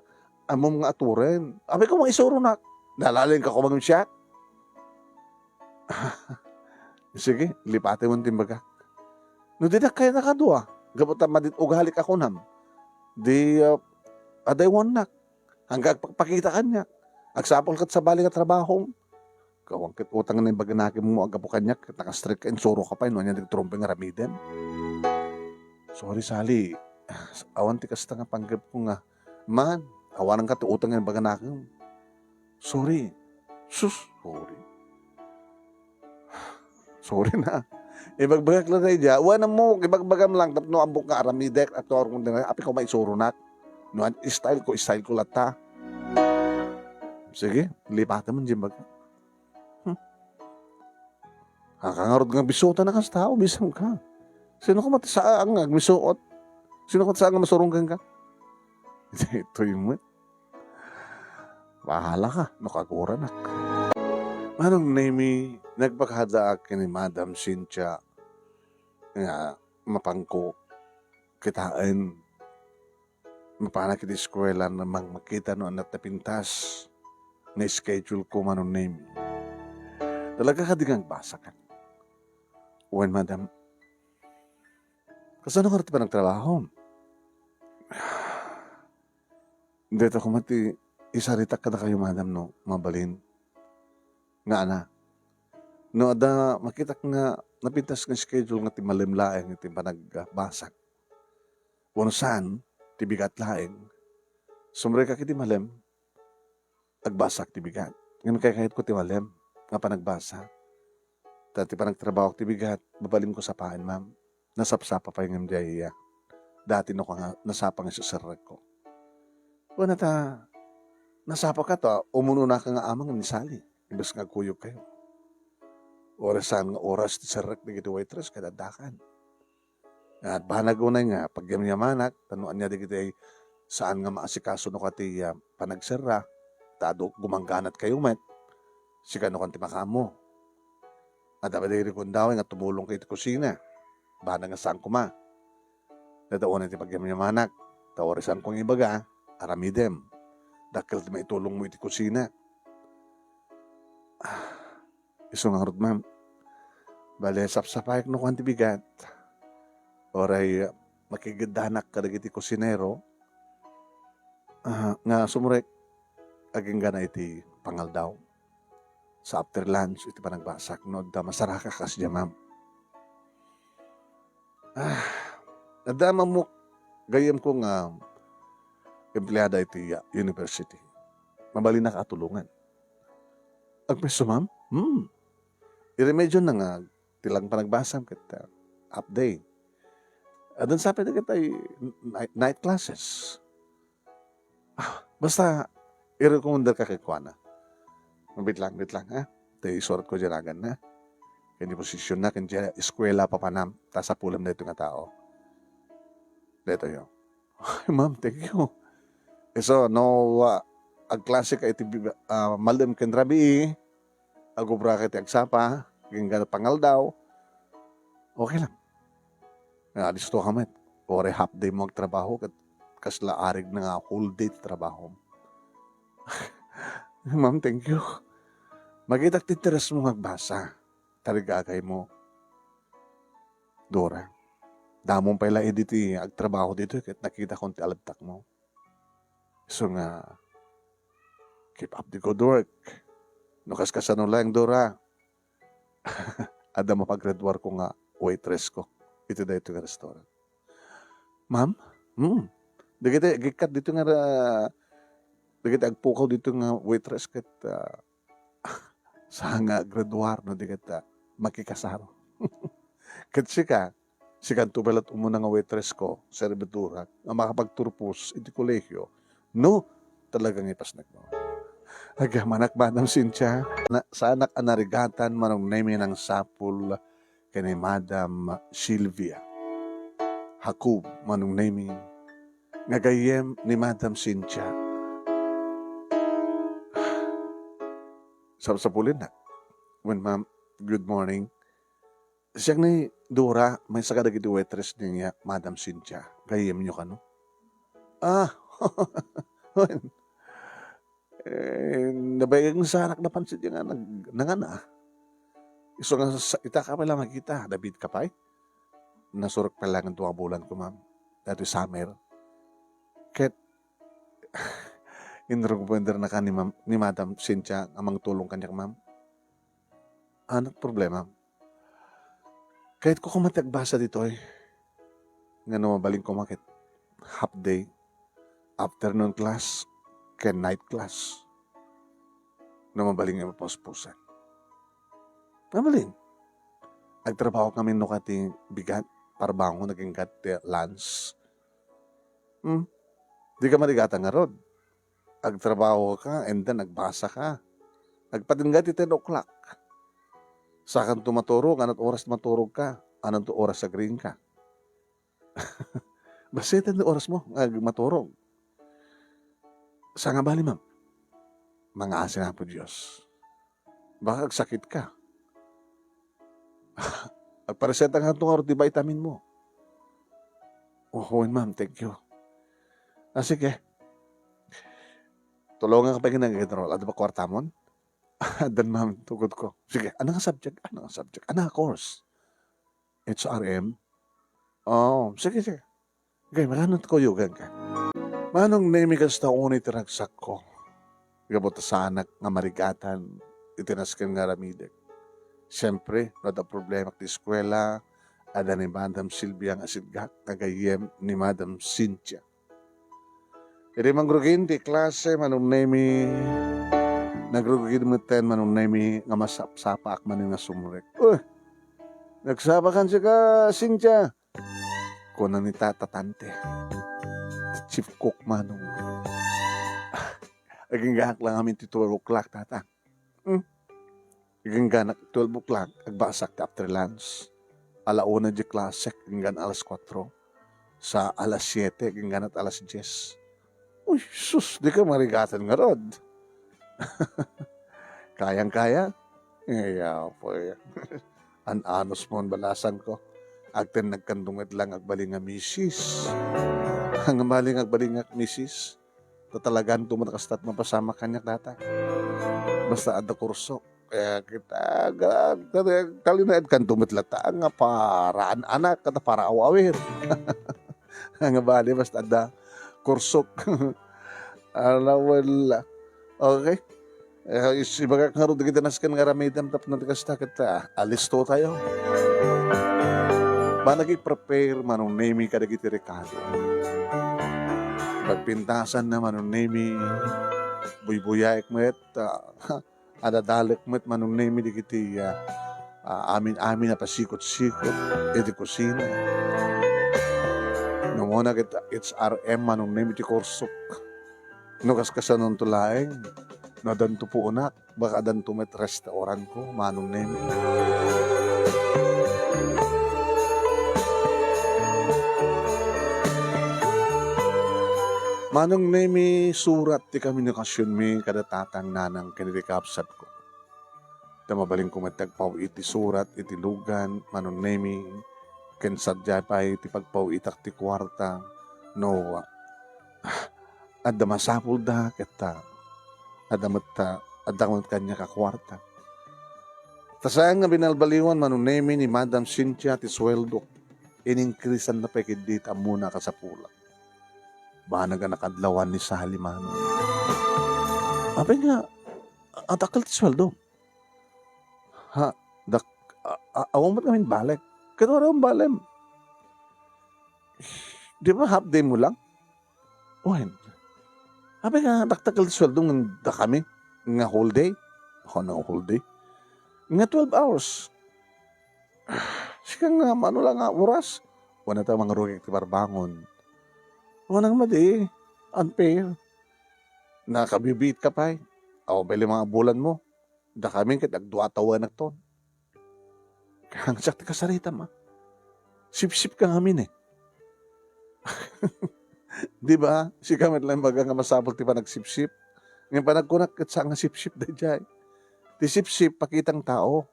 ammom nga aturen. Apay ko maisuronak. Nalaling ka kumangem siak. Sige, lipatem ti bagak. No, dinak kayat nakadua. Gapu ta madit ugalik a kunam. Di, ah, adaywannak. Hanggang agpakpakita kaniak. Agsapul ket sabali nga trabaho. Kawan ket utang nga naimbag nga nakimmo a gapu kaniak, ket nakastrek ka, insuro ka pay, no ania ti trumpeng aramidem. Sorry, Sally. Awan ti kasta nga panggepko nga, man, awanan ka ti utang nga naimbag nga nakim. Sorry. Sus, sorry. Sorry na. Ibagbagak lang sa iya. Wen mo, ibagbagam lang, tapno ambok nga aramidek, at tuwar kong dinay, api ko maisuronak. No, an-, style ko, style ko latta. Sige, lipatan mo, Jim, baga. Hmm. Akangarod nga bisuotan a kas tao, bisan ka. Sino ka mati saan nga agmisuot? Sino ka saan nga masurunggan ka? Itoy mo. Bahala ka, no kaguranak. Manong Nemi, nagpakadaak ken ni Madam Cynthia nga mapangko kitaen mapanak iti eskuela, namang makita no ania ti napintas nga schedule ko, Manong Nemi. Talaga kadi nga agbasakan? Wen, madam. Kasano nga ti panagtrabaho? Dayta koma ti isaritak kadakayo, madam, no mabalin. Nga ana, no adda makitak nga napintas nga schedule nga ti malem laeng iti panagbasak. Wenno saan, ti bigat laeng. Sumrekak iti malem, agbasak ti bigat. Ngem kaykayatko ti malem nga panagbasa. Ta ti panagtrabahok ti bigat, mabalinko sapaen, ma'am. Nasapsapa pay ngem diay iya. Dati no ka nga nasapa nga iseserrekko. Wen ta, nasapa ka ta, umunona ka nga amang ni Sally. Imbes nga agkuyog kayo. Oras saan nga oras ti serrek dagiti waitress, kada addakan. At banag unay nga pagyamyamanak, ta no ania dagiti saan nga maasikaso no kati, ah, panagserra, ta adu gumangganat kayo met, sikano kan ti makaammo. Adda pay dagiti gundaway nga tumulong kayo iti kusina. Banag nga saan koma. Dayta unay ti pagyamyamanak, ta oras saan ko nga ibaga, aramidem. Dakkel ti maitulong mo iti kusina. Ah, Isu ngarud, ma'am. Bale, sapsapayek no kuan ti bigat. Uray, ah, makigiddanak kadagiti kusinero, ah, nga sumrek, agingga na iti pangaldaw. Sa after lunch, iti panagbasak, no adda masaraka kasdiay, ma'am. Ah, adda mammok gayyemko nga empleada iti, ah, university. Mabalinak a tulongan. Agpayso, ma'am? Hmm. Iremedyona nga, ti lang panagbasam ket, ah, half day. Addan sa pay dagiti n-, night, night classes. Ah, basta, irekomendarka kenkuana. Wait lang, wait lang, ha? Tay isuratko diay naganna. Ken diay posisionna, ken diay eskuela papanam, ta sapulem daytoy nga tao. Daytoy, oh. Ay, ma'am, thank you. Isu, no, ah, agklaseka iti bi-, ah, malem ken rabii, agubraka iti agsapa, agingga pangaldaw, okay lang. Nga, alistoka met. Uray half day mo agtrabaho, ket kasla arigna nga whole day ti trabahom. Ma'am, thank you. Makitak ti interes mo nga agbasa. Tarigagay mo. Dora, damon pay la idi ti agtrabaho ditoy ket nakitakon ti alagtakmo. Isu nga, keep up the good work. No kaskasano laeng, Dora, adda mapagraduarko nga waitress ko iti daytoy nga restaurant. Ma'am? Hmm. Dagiti agikkat dito nga ra-, dagiti agpukaw dito nga waitress ket, ah, saan nga agraduar no di ket, ah, makikasar. Ket sika, sikanto met umuna nga waitress ko, servidora, nga makapagturpos iti kolehio, no talaga nga ipasnek mo. Agyamanak, Madam Cynthia, na, saanak a narigatan manong nemi nangsapul ken ni Madam Sylvia Jacob manong nemi nga gayyem ni Madam Cynthia. Sapsapulennak. Wen, ma'am, good morning. Siak ni Dora, maysa kadagiti waitress ni Madam Cynthia. Gayyemyo kano? Ah, wen. Eh, nabayag nga saanak napansin nga nag-, nangana. Isu nga sa, ita ka pay la makita, David ka pay? Nasurok pay la nga dua bulan ko, ma'am. Datoy summer. Ket, inrugwender na ka ni ma'am, ni Madam Cynthia nga mangtulong kaniak, ma'am. Anak problema. Kayatko koma ti agbasa ditoy. Nga no mabalin koma ket half day, afternoon class, ken night class. No mabalin nga mapuspusan. Mabalin. Agtrabaho kami no kati bigat, parbangon, aginggat ti lunch. Hmm? Di ka marigatan ngarud. Agtrabaho ka, and then agbasa ka. Agpatingga ti ten o'clock. Sakanto maturog, anat oras maturog ka? Ananto oras agriing ka? Basta ten oras mo, ag-, maturog. Sa nga bali, ma'am? Mangaasi na po Diyos. Baka agsakit ka. Agpareseta nga ito nga ti vitamin mo. Oh, wen, ma'am, thank you. Ah, sige. Tulungan ka pa ginagadraw. Ano ba kwartamon? Addan, ma'am, tugod ko. Sige, ano nga subject? Ano nga subject? Ano nga course? H R M? Oh, sige, sige. Okay, makanat ko, yugan ka. Manong Nemi, kasta unay ti ragsakko. Gapu ta saanak nga marigatan iti nasken nga aramidek. Siempre, no adda problemak ti eskuela, adda ni Madam Silvia nga sitgak, kagayyem ni Madam Cynthia. Idi mangrugin ti klase, Manong Nemi, nagrugin metten, Manong Nemi, nga masapsapaak manen nga sumrek. Uy! Nagsapakan sika, Cynthia! Kuna ni Tata Tante. Chief cook, Manong. Aginggaak lang amin ti twelve o'clock, Tata. Hmm? Agingganak twelve o'clock, agbasak ti after lunch. Ala una di klasek, aginggan alas kuatro. Sa alas siete, agingganat alas dies. Uy, sus, di ka marigatan ngarud. Kayang-kaya? Ay, apoy. An-anos mo, balasan ko. Agtennagkanto met lang agbalin nga misis. Ang maling agbalin nga misis. Ta talagan to met kastat mapasamak kaniak data. Basta adda kurso. Kaya kita, ga-, ga-, kalinaed kanto met latta nga para an-anak, kata para aw-awir. Nga bali, basta adda kursok. Ala, wala. Okay. Eh, is-, ibagak ngarud dagiti nasken nga aramidem tapno ti kasta ket, ah, alisto tayo. Managi prepare Manong Nemi kadagiti rekado. Pagpintasan na Manong Nemi, buybuyaek met, ah, Adda dalek met Manong Nemi dagiti, ah, ah, amin-amin a pasikot-sikot iti kusina. Umuna ket H R M Manong Nemi ti kursok. No kaskasanonto laeng, no addanto puonak, baka addanto met restaurantko, Manong Nemi. Manong Nemi, surat ti komunikasionmi kada tatang, nanang ken iti kabsatko. Ta mabalinko met ti agpaw-it ti surat iti lugan, Manong Nemi, ken sadiay pay ti pagpaw-itak ti kuarta, no, adda masapulda, ket, ah, adda met, ah, adda met kaniak a kuarta. Ta saan nga binalbaliwan, Manong Nemi, ni Madam Cynthia ti sueldo. Ininkrisanna pay ketdi ta ammona a kasapulak. Banag a nakadlawan ni Sally, Manong. Apay nga, adakkel ti sueldo? Ha, dak-, a-, a-, awan met ngamin balik. Ket wala balem. Di ba half day mo lang? Wen. Apay nga, dakdakkel ti sueldo nga dakami nga whole day? Ako nga whole day? Nga twelve hours. Sika nga, mano lang nga oras? Wen, ta mangrugik ti parbangon. Wen, nga madi, unfair. Nakabibiit ka pay. Awan pay lima nga bulan mo. Dakami ket agdua tawenakton. Kangsak ti kasaritam, a. Sipsip ka ngamin, eh. Di ba? Sika met lang baga nga masapul ti panagsipsip. Ngem panagkunak ket saan nga sipsip daydiay. Ti sipsip, pakitang tao.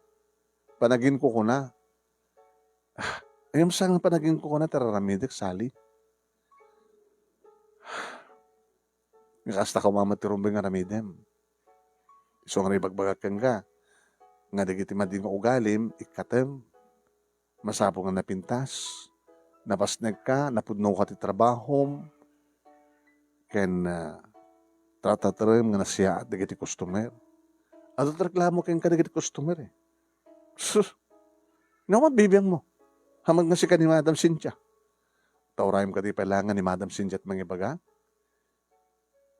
Panaginkukuna. Ah, ngem saan nga panaginkukuna ti ar-aramidek, Sally? Nga kasta koma met ti rumbeng nga aramidem. Isu nga ibagbagak kenka, nga dagiti madi nga ugalim, ikkatem. Masapul nga napintas, napasnekka, napudnoka ti trabahom, ken, ah, trataterem nga nasiaat dagiti customer. Adda ti reklamo kenka dagiti customer, eh. Sus! Nga mabibiangmo? Hamat nga sika ni Madam Cynthia. Ta urayem kadi pay laeng nga ni Madam Cynthia ti mangibaga?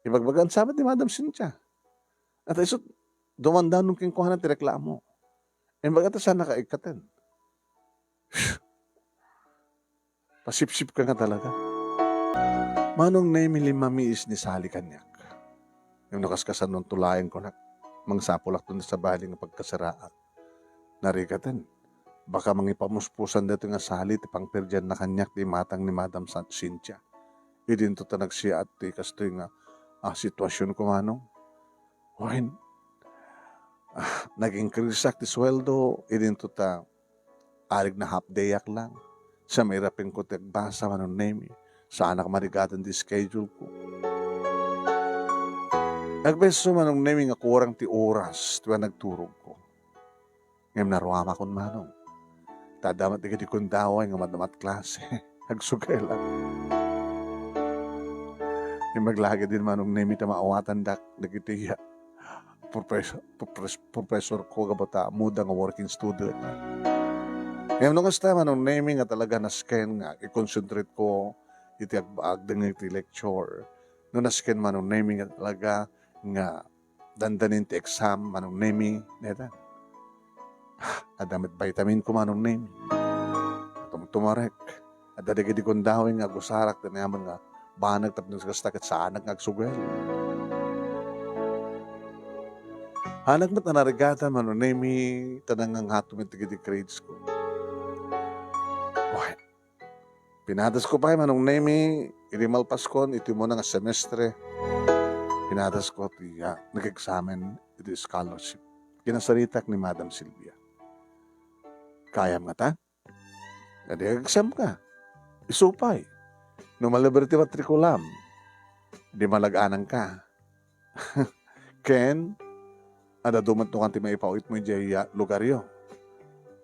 Ibagbagaan sa met ni Madam Cynthia. At isut, dumandanon kenkuana ti reklamo. Imbaga ta saan nga ikkaten. Pasipsip ka nga talaga. Manong Nemi, limmamiis ni Sally kaniak. Ngem no kaskasanonto laeng kunak, mangsapulakton ti sabali nga pagkasaraak. Narikaten, baka mangipamuspusan daytoy nga Sally ti pangperdianna kaniak ti imatang ni Madam San-, Cynthia. Idinto ta nagsiaat ti kastoy nga, ah, situasionko, Manong. Wen, ah, nag-increaseak ti sueldo, idinto ta arig na half dayak lang. Sa mairapenko ti agbasa, Manong Nemi. Saanak marigatan ti schedule ko. Agbeso, Manong Nemi, nga kurang ti oras ti panagturogko. Ngem naruamakon, Manong. Ta adda met dagiti gundaway nga madama't klase. Agsugay lang. Ngem aglagidin, Manong Nemi, ta maawatandak dagiti, ah, professor, profes-, professorko gapu ta ammoda nga working student. Ngem no kasta, Manong Nemi, nga talaga nasken nga i-concentrate ko iti ag-, agdengngeg ti lecture. No nasken, Manong Nemi, nga talaga nga dandanin ti exam, Manong Nemi, neta. Adda met vitamin ko, Manong Nemi. Tumtumarek. Adda dagiti gundaway nga agusarak ti nayaman nga banag tapno kasta ket saanak nga agsugel. Anak met a narigatan, Manong Nemi, ta nangnganghato met dagiti grades ko. Wen, pinadasko pay, Manong Nemi, idi malpaskon iti umuna nga semestre, pinadasko ti, ah, nag-examen iti scholarship. Kinasaritak ni Madam Silvia. Kayam ngata? Adi, nag-exam ka. Isu pay. No malibre ti matrikulam, di malag-anang ka. Ken, adda dumat no kan ti maipaw-itmo idiay, ah, lugaryo.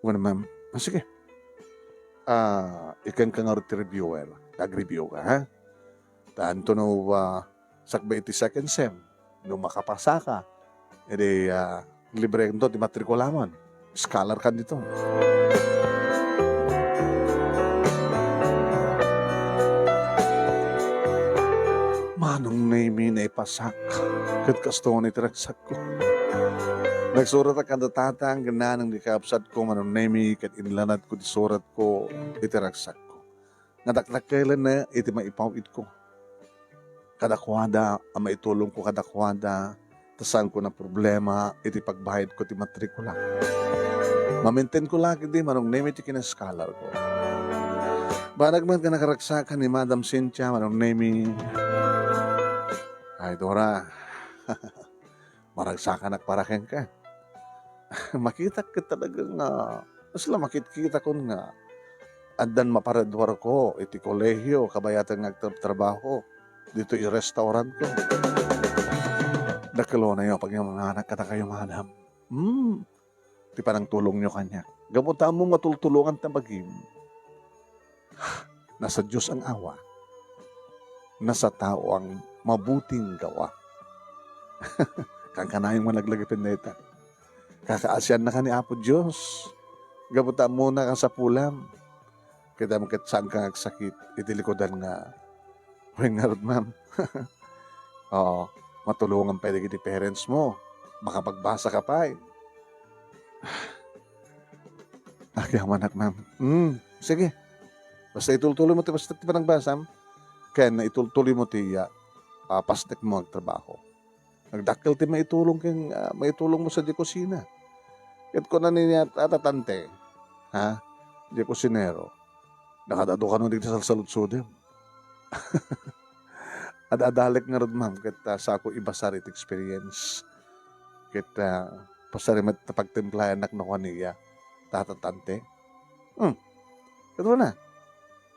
Wen, ma'am. Ah, sige. Ah, ikenka ngarud ti reviewer. Nag-review ka, ha? Ta anto no, ah, sakbay iti second sem, no makapasaka, idi, ah, librento ti matrikulamon. Scholar kan dito. Manong Nemi, naipasak. Ket kastoy iti ragsakko. Nagsuratak kada tatang ken nanang ti kakabsatko, Manong Nemi, ket inlanadko ti suratko iti ragsakko. Nadakdakkelenna iti maipaw-itko kadakuada a maitulongko kadakuada ta saanko naproblema iti pagbayadko ti matrikula. Mamintenko la ketdi, Manong Nemi, ti kinaskalarko. Banag met nga nakaragsakan ni Madam Cynthia, Manong Nemi. Ay, Dora. Maragsakanak para kenka. Makitak ket talaga nga, kasla makitkitakon nga addan mapareduarko iti kolehio kabayatan nga agtrabtrabaho ditoy restaurantko. Dakkel unayo a pagyamananak kadakayo, madam. Hmm, ti panangtulongyo kaniak. Gapu ta ammom nga tultulongan ta bagim. Nasa Dios ang awa. Nasa tao ang mabuting gawa. Kankanayon nga naglagipin dayta. Kakaasiannaka ni Apo Dios. Gapu ta ammona kasapulam. Kita mo ket saanka nga agsakit iti likudan nga, wen ngarud, ma'am. Oo, matulongan pay dagiti parents mo. Makapagbasa ka pay. Agyamanak, ma'am. Hmm, sige. Basta itultuloy mo ti pasnek ti panagbasam, ken itultuloy mo ti, ah, ah, pasnek mo agtrabaho. Nagdakkel ti maitulong ken, ah, maitulong mo sa di kusina. Ket kuna ni, ah, Tata Tante, ha? Di kusinero. Nakadado kano dagiti salsaludsodem. Ad-adalek ngarud, ma'am, ket, ah, saanko ibasar iti experience. Ket, ah, pasari met ta pagtimplaennak no kua ni, ah, Tata Tante. Hmm. Ket kuna,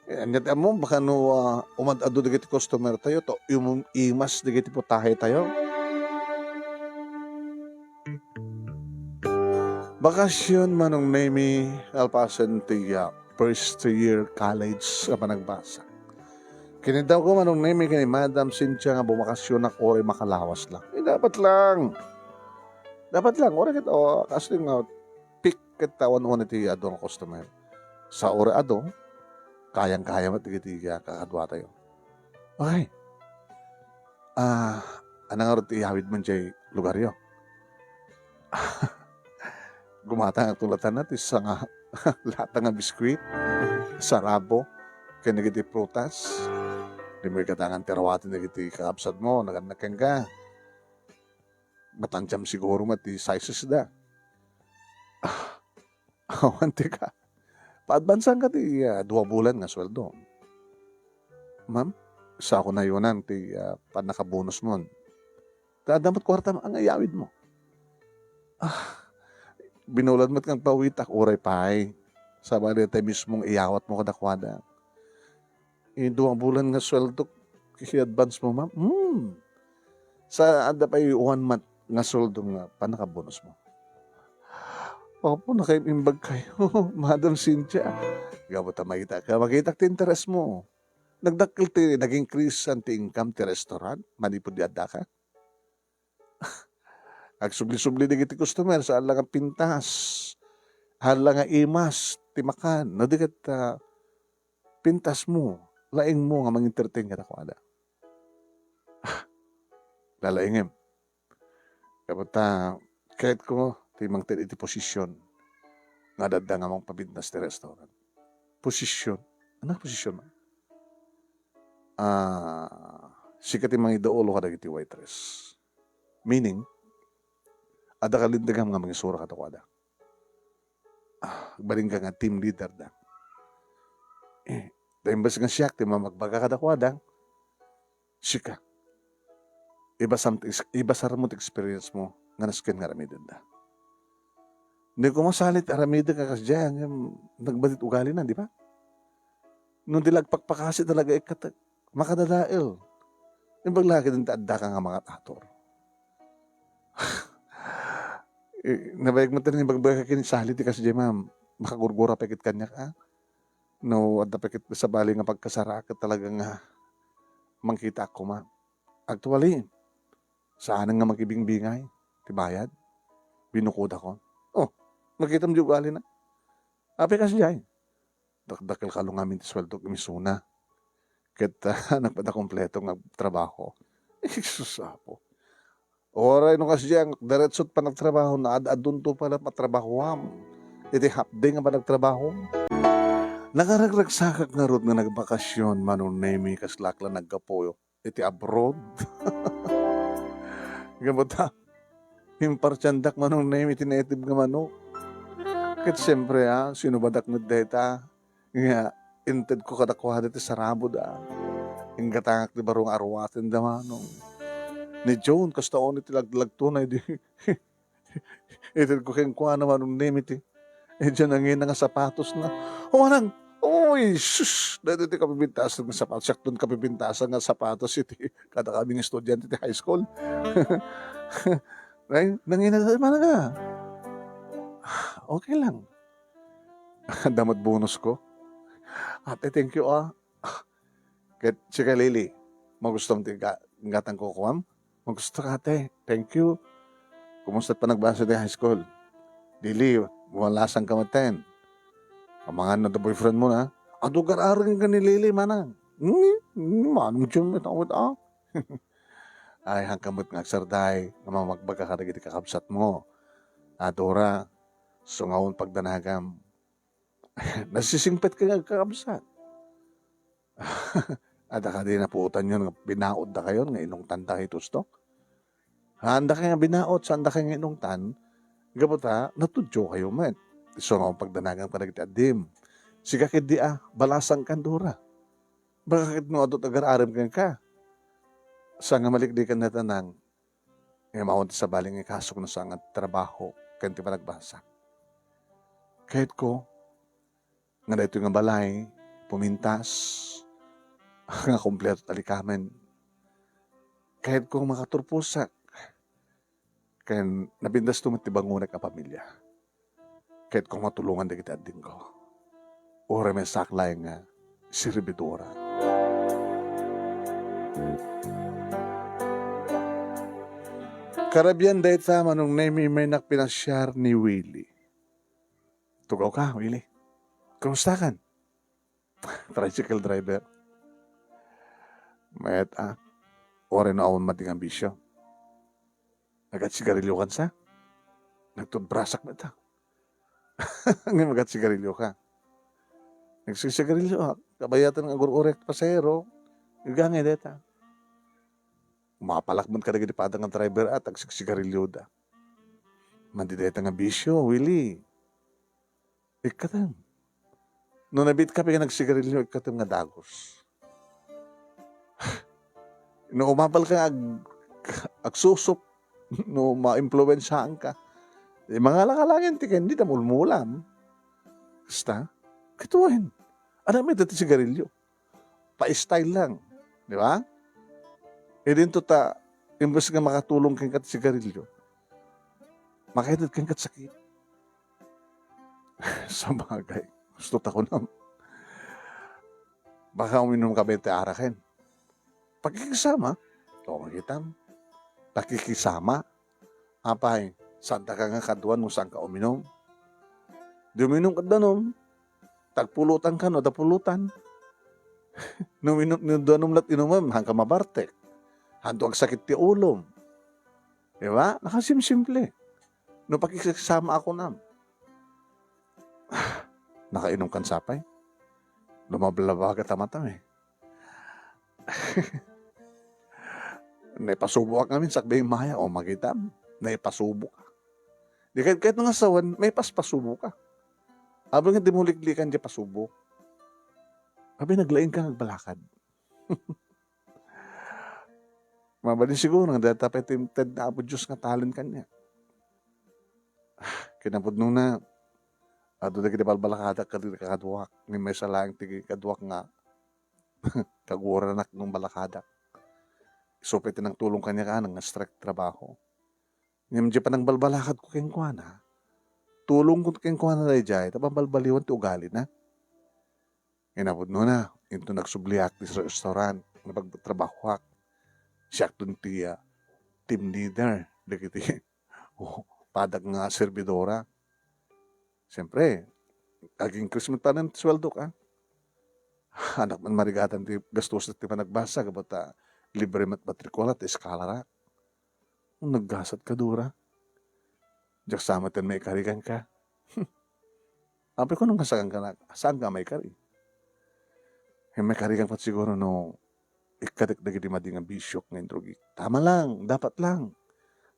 eh, ania ti ammom, baka no, ah, umad-adu dagiti customer tayo, ta um-, imas dagiti putahe tayo. Bakasion, Manong Nemi, kalpasan ti, ah, first year college a panagbasa. Kinidawko, Manong Nemi, ken ni Madam Cynthia nga bumakasionak uray makalawas lang. Eh, dapat lang. Dapat lang. Uray ket, oh, kastoy nga peak ket awan-awan iti adu nga customer. Sa uray adu, kayang-kaya met dagiti, ah, kakaduatayo. Okay. Ah, ania ngarud ti iyawidmo idiay lugaryo? Gumatangak ti latanna ti sanga lata nga biskuit, sarabo, ken dagiti prutas. Dimo ikatangak ti rawaten dagiti kakabsatmo, nagannak kenka. Matantiam siguro met ti sizes da. Ah, awan ti ka. Paadbansanka ti, ah, dua bulan nga sueldo. Ma'am, saanko nayunan ti, ah, pannakabonusmon. Ta adda met kuartam nga iyawidmo. Ah, binulan met nga agpawitak, uray pay. Sabali tay mismo nga iyawatmo kadakuada. Eh, dua bulan nga sueldok, i-advance mo, ma'am? Hmm. Sa adda pay one month nga sueldo nga pannakabonusmo. Apo, nakaimbag kayo, Madam Cynthia. Gapu ta makita ka, makitak ti interes mo. Nagdakkel ti, nag-increase ti income ti restaurant, manipud di adda ka. Agsubli-subli dagiti customer, saan la nga pintas, saan la nga imas ti makan, no di ket, ah, pintas mo, laing mo nga mang-entertain kadakuada. Lalaingem. Gapu ta, kayatko ti mangted iti posisyon nga adda nga mangpabintas ti restaurant. Posisyon? Ania nga posisyon, man? Ah, sika ti mangidaolo kadagiti waitress. Meaning, adda ka linteg nga mangisura kadakuada. Ah, agbalinka nga team leader da. Eh, ta imbes nga siak ti mamagbaga kadakuada, sika. Ibasam ti ex-, ibasarmo ti experience mo nga nasken nga aramidenda. Di koma sali ti aramidek a kasdiay, ngem nagbatit ugalina, di ba? No di la agpakpakasi talaga ikkatek, makadadael. Imbag la ket adda ka nga mangat-ator. Eh, nabayag met nga imbagbaga ken sali ti kasdiay, ma'am. Makagurgura pay ket kaniak, a? No adda pay ket sabali nga pagkasaraak ket talaga nga mangkitaak koma. Actually, saanen nga makibingbingay ti bayad. Binukodakon. Oh, makitam di ugalina. Apay kasdiay? Dakdakkel kano ngamin ti sueldok imisuna. Ket, ah, nagpadakumpleto nga trabaho. Jesus, Apo. Uray no kasdiay, diretso ti panagtrabaho, naad-adunto pay la matrabahoam iti half day nga panagtrabaho. Nakaragragsakak ngarud nga nagbakasyon, Manong Nemi, kaslak la naggapuyo iti abroad. Gapu ta, impartiandak, Manong Nemi, iti native nga manok. Ket siempre, ah, sinubadak met dayta nga intedko kadakuada ti sarabod, ah. Inggatangak ti baro nga aruaten da, Manong. Ni June, kasta unay ti laglagtona idi itedko kenkuana, Manong Nemi, ti, eh, diay nangina nga sapatosna. O, manang, oy, sus! Daytoy ti kapipintasan nga sapatos. Siakton kapipintasan nga sapatos iti kadakami nga estudiante ti high school. Ay, nangina, "Manang, ah, okay lang." Adda met bonusko. "Ate, thank you, ah." Ket sika, Lily, magustom ti ga-, gatang kukuam? "Magusto ka, ate. Thank you. Kumusta ti panagbasa ti high school?" "Lily, malasang ka met ten. Amangan no adda boyfriend mo na." "Adu, gar-arem ken ni Lily, manang." "Hmm, hmm, manong Jun, met awit, ah." Ay, haanka met nga agsarday nga mamagbaga kadagiti kakabsatmo. "A Dora, sungaon pagdanagam." Nasisingpet ka nga agkakabsat. Adda kadi napuotanyon nga binaoddakayon nga inungtanda kay Tustok? Haandakay nga binaot, saandakay nga inungtan, gapu ta natudiokayo met. Isu nga pagdanagam kadagiti addim. Sika ketdi a, balasangkan, Dora. Baka ket no adu ti agar-arem kenka, sa nga maliklikan na tanang, nga maawat ti sabali nga ikasok no saan nga trabaho ken ti panagbasa. Kayatko nga daytoy nga balay, pumintas, nga kompleto ti alikamen. Kayatko nga makaturposak ken napintasto met ti bangonek a pamilya. Kayatko nga matulongan dagiti addingko. Uray maysaak laeng nga serbidora. Karabian dayta, Manong Nemi, maynak pinasiar ni Willie. Tugaw ka, Willie. Kumusta kan? Tricycle driver. Mayat a. Uray no awan met nga bisyo. Nagsigarilyo kan sa? Nagtutbrasak met a. Ngem nagsigarilyo ka. Nagsisigarilyo ka. Kabayatan nga agur-urek ti pasahero. Igangay deta. Umapalak met kadagiti pada nga driver a, agsigarilyoda. Madi dayta nga bisyo, Willie. Ikkatem. No nabiit ka pay nga nagsigarilyo, ikkatem nga dagus. No umapal ka nga ag-, agsusup, no maimpluwensiaan ka, eh, mangala ka laeng ti candy, ta mulmulam. Kasta, katuayen. Anak mi, dati sigarilyo. Pa-style lang. Di ba? E dinto ta, imbes nga makatulong kenka ti sigarilyo, makaitid kenka ti sakit. Sabagay, gusto ta kunam. Baka uminom ka bain ti araken. Pakikisama. O, makitam. Pakikisama. Apay, saan ta ka nga kaduan no saan ka uminom? Di uminom ka danum. Tagpulutan ka no adda pulutan. No uminom, no danum lat inumem, haanka mabartek. Haanto agsakit ti ulom. Di ba? Nakasimsimple. No pakikisama a kunam. Nakainom kan sapay. Lumablabaga ta matam eh. Naipasuboak ngamin sakbay maya, o makitam. Naipasuboka. Di ket, ket nga sawen, maipaspasuboka. Abi nga di mo liklikan di pasubo. Abi naglaing ka nga agbalakad. Mabalin siguro nga dayta pay ti inted ni Apo Dios nga talent kaniak. Kinapudnona, adu dagiti balbalakadak kadagiti kaduak, ngem maysa laeng ti kaduak nga kaguranak no balakadak. Isu pay ti nangtulong kaniak a, nga strike trabaho. Ngem diay panangbalbalakadko kenkuana, tulongko kenkuana daydiay, ta mabalbaliwan ti ugalina. Kinapudnona, inton nagsubliak ti restaurant nga pagtrabahoak, siakton ti, ah, team leader dagiti, o, padak nga serbidora. Siempre, ag-increase met panen ti suweldok, a. Anak man marigatan ti gastos ti panagbasa, gapu ta libre met matrikula ti eskalarak. Naggasat ka, Dora. Diak sa met maikari kenka. Apay, kunam nga saanka, saanka maikari. Ket maikari kenka met siguro no ikkadek dagiti madi nga bisiok nga inrugik. Tama lang, dapat lang.